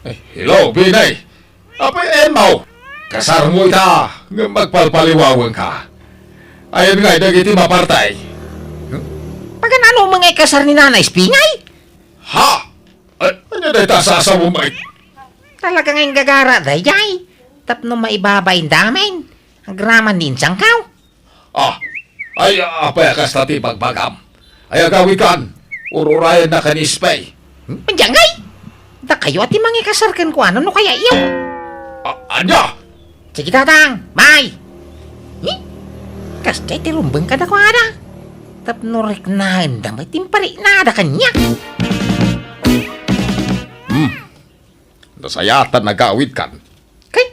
Eh, hello, Benny! Apay, Emma, kasarmo ita, ngem agpalpaliwawenka. Ayan ngay dagiti maparti. Paganano met nga ikasar ni Nanay Espay ngay? Ha? Ay, ania dayta a sasawem, Mike? Talaga nga inggagara daydiay. Tapno maibabain damin. Agraman ni insangkaw. Ah, ay, apay a kasta ti bagbagam? Ay, agawidkan, ururayennak ken ni Espay. Hmm? Diay ngay? Dakayo a ti mangikasar kenkuana no kayatyo. A-, ania? Sige, Tatang, bye! Hmm? Kasdiay ti rumbeng kadakuada. Tapno riknaenda met ti impariknada kaniak. Hmm. Nasayaat a nagawidkan. Kay,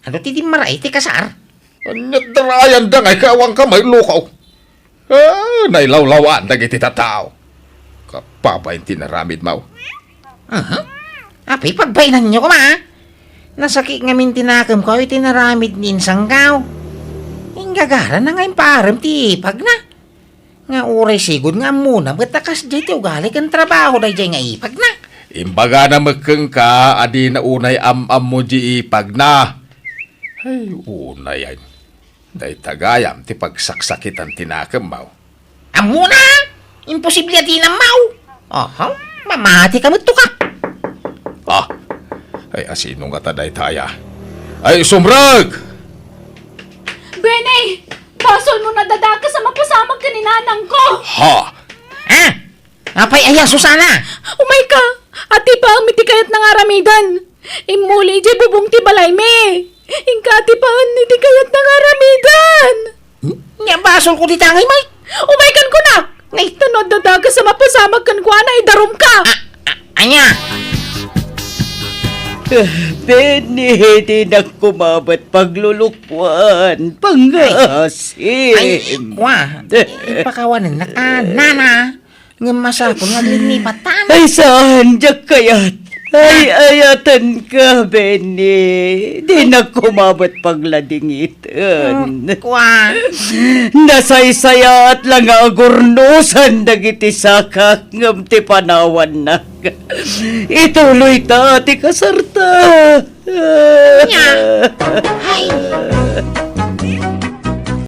adu ti dimmaray ti kasar? Ania't darayanda ngay ket awanka maillukaw? Ah, nailawlawaan dagiti tattao. Kababain ti inaramidmo. Aha. Apay pagbainanyo koma? Nasakit ngamin ti nakemko iti inaramid ni insangkaw. Inggagara na nga impaarem ti ipagna. Nga uray sigud nga ammona met a kasdiay ti ugali ken trabaho daydiay nga ipagna. Imbagana met kenka a dina unay am-ammo diay ipagna. Ay, unay, ay. Dayta gayam ti pagsaksakitan ti nakemmo. Ammona? Imposible a dina ammo. Aha, mamati ka met to ka. Ah, ay, asino ngata dayta aya? Ay, sumrek! Benny! Basolmo nga addadakes a mapasamak ken ni nanangko. Ha? Ah! Apay aya, Susana? Umayka! Adipaem iti kayatna nga aramiden. Immuli idiay bubong ti balaymi. Inka adipaen iti kayatna nga aramiden. Nia basolko dita ngay, Mike. Umaykan kunak! Ngay ta no addadakes a mapasamak kenkuana, idarumka! Ah, ah, ania? Ah, Benny, dinak koma met paglulukuan. Pangasim. Ay, kwa. Ipakawanennak, ah, nana. Ngem masapul nga aglinipatan. Ay, saan, diak kayat. Ay-ayatenka, Benny. Dinak koma met pagladingiten. Kua. Nasaysayaat la nga agurnosan dagiti sakak ngem ti panawannak. Ituloyta ti kasarta. Nya. Ay.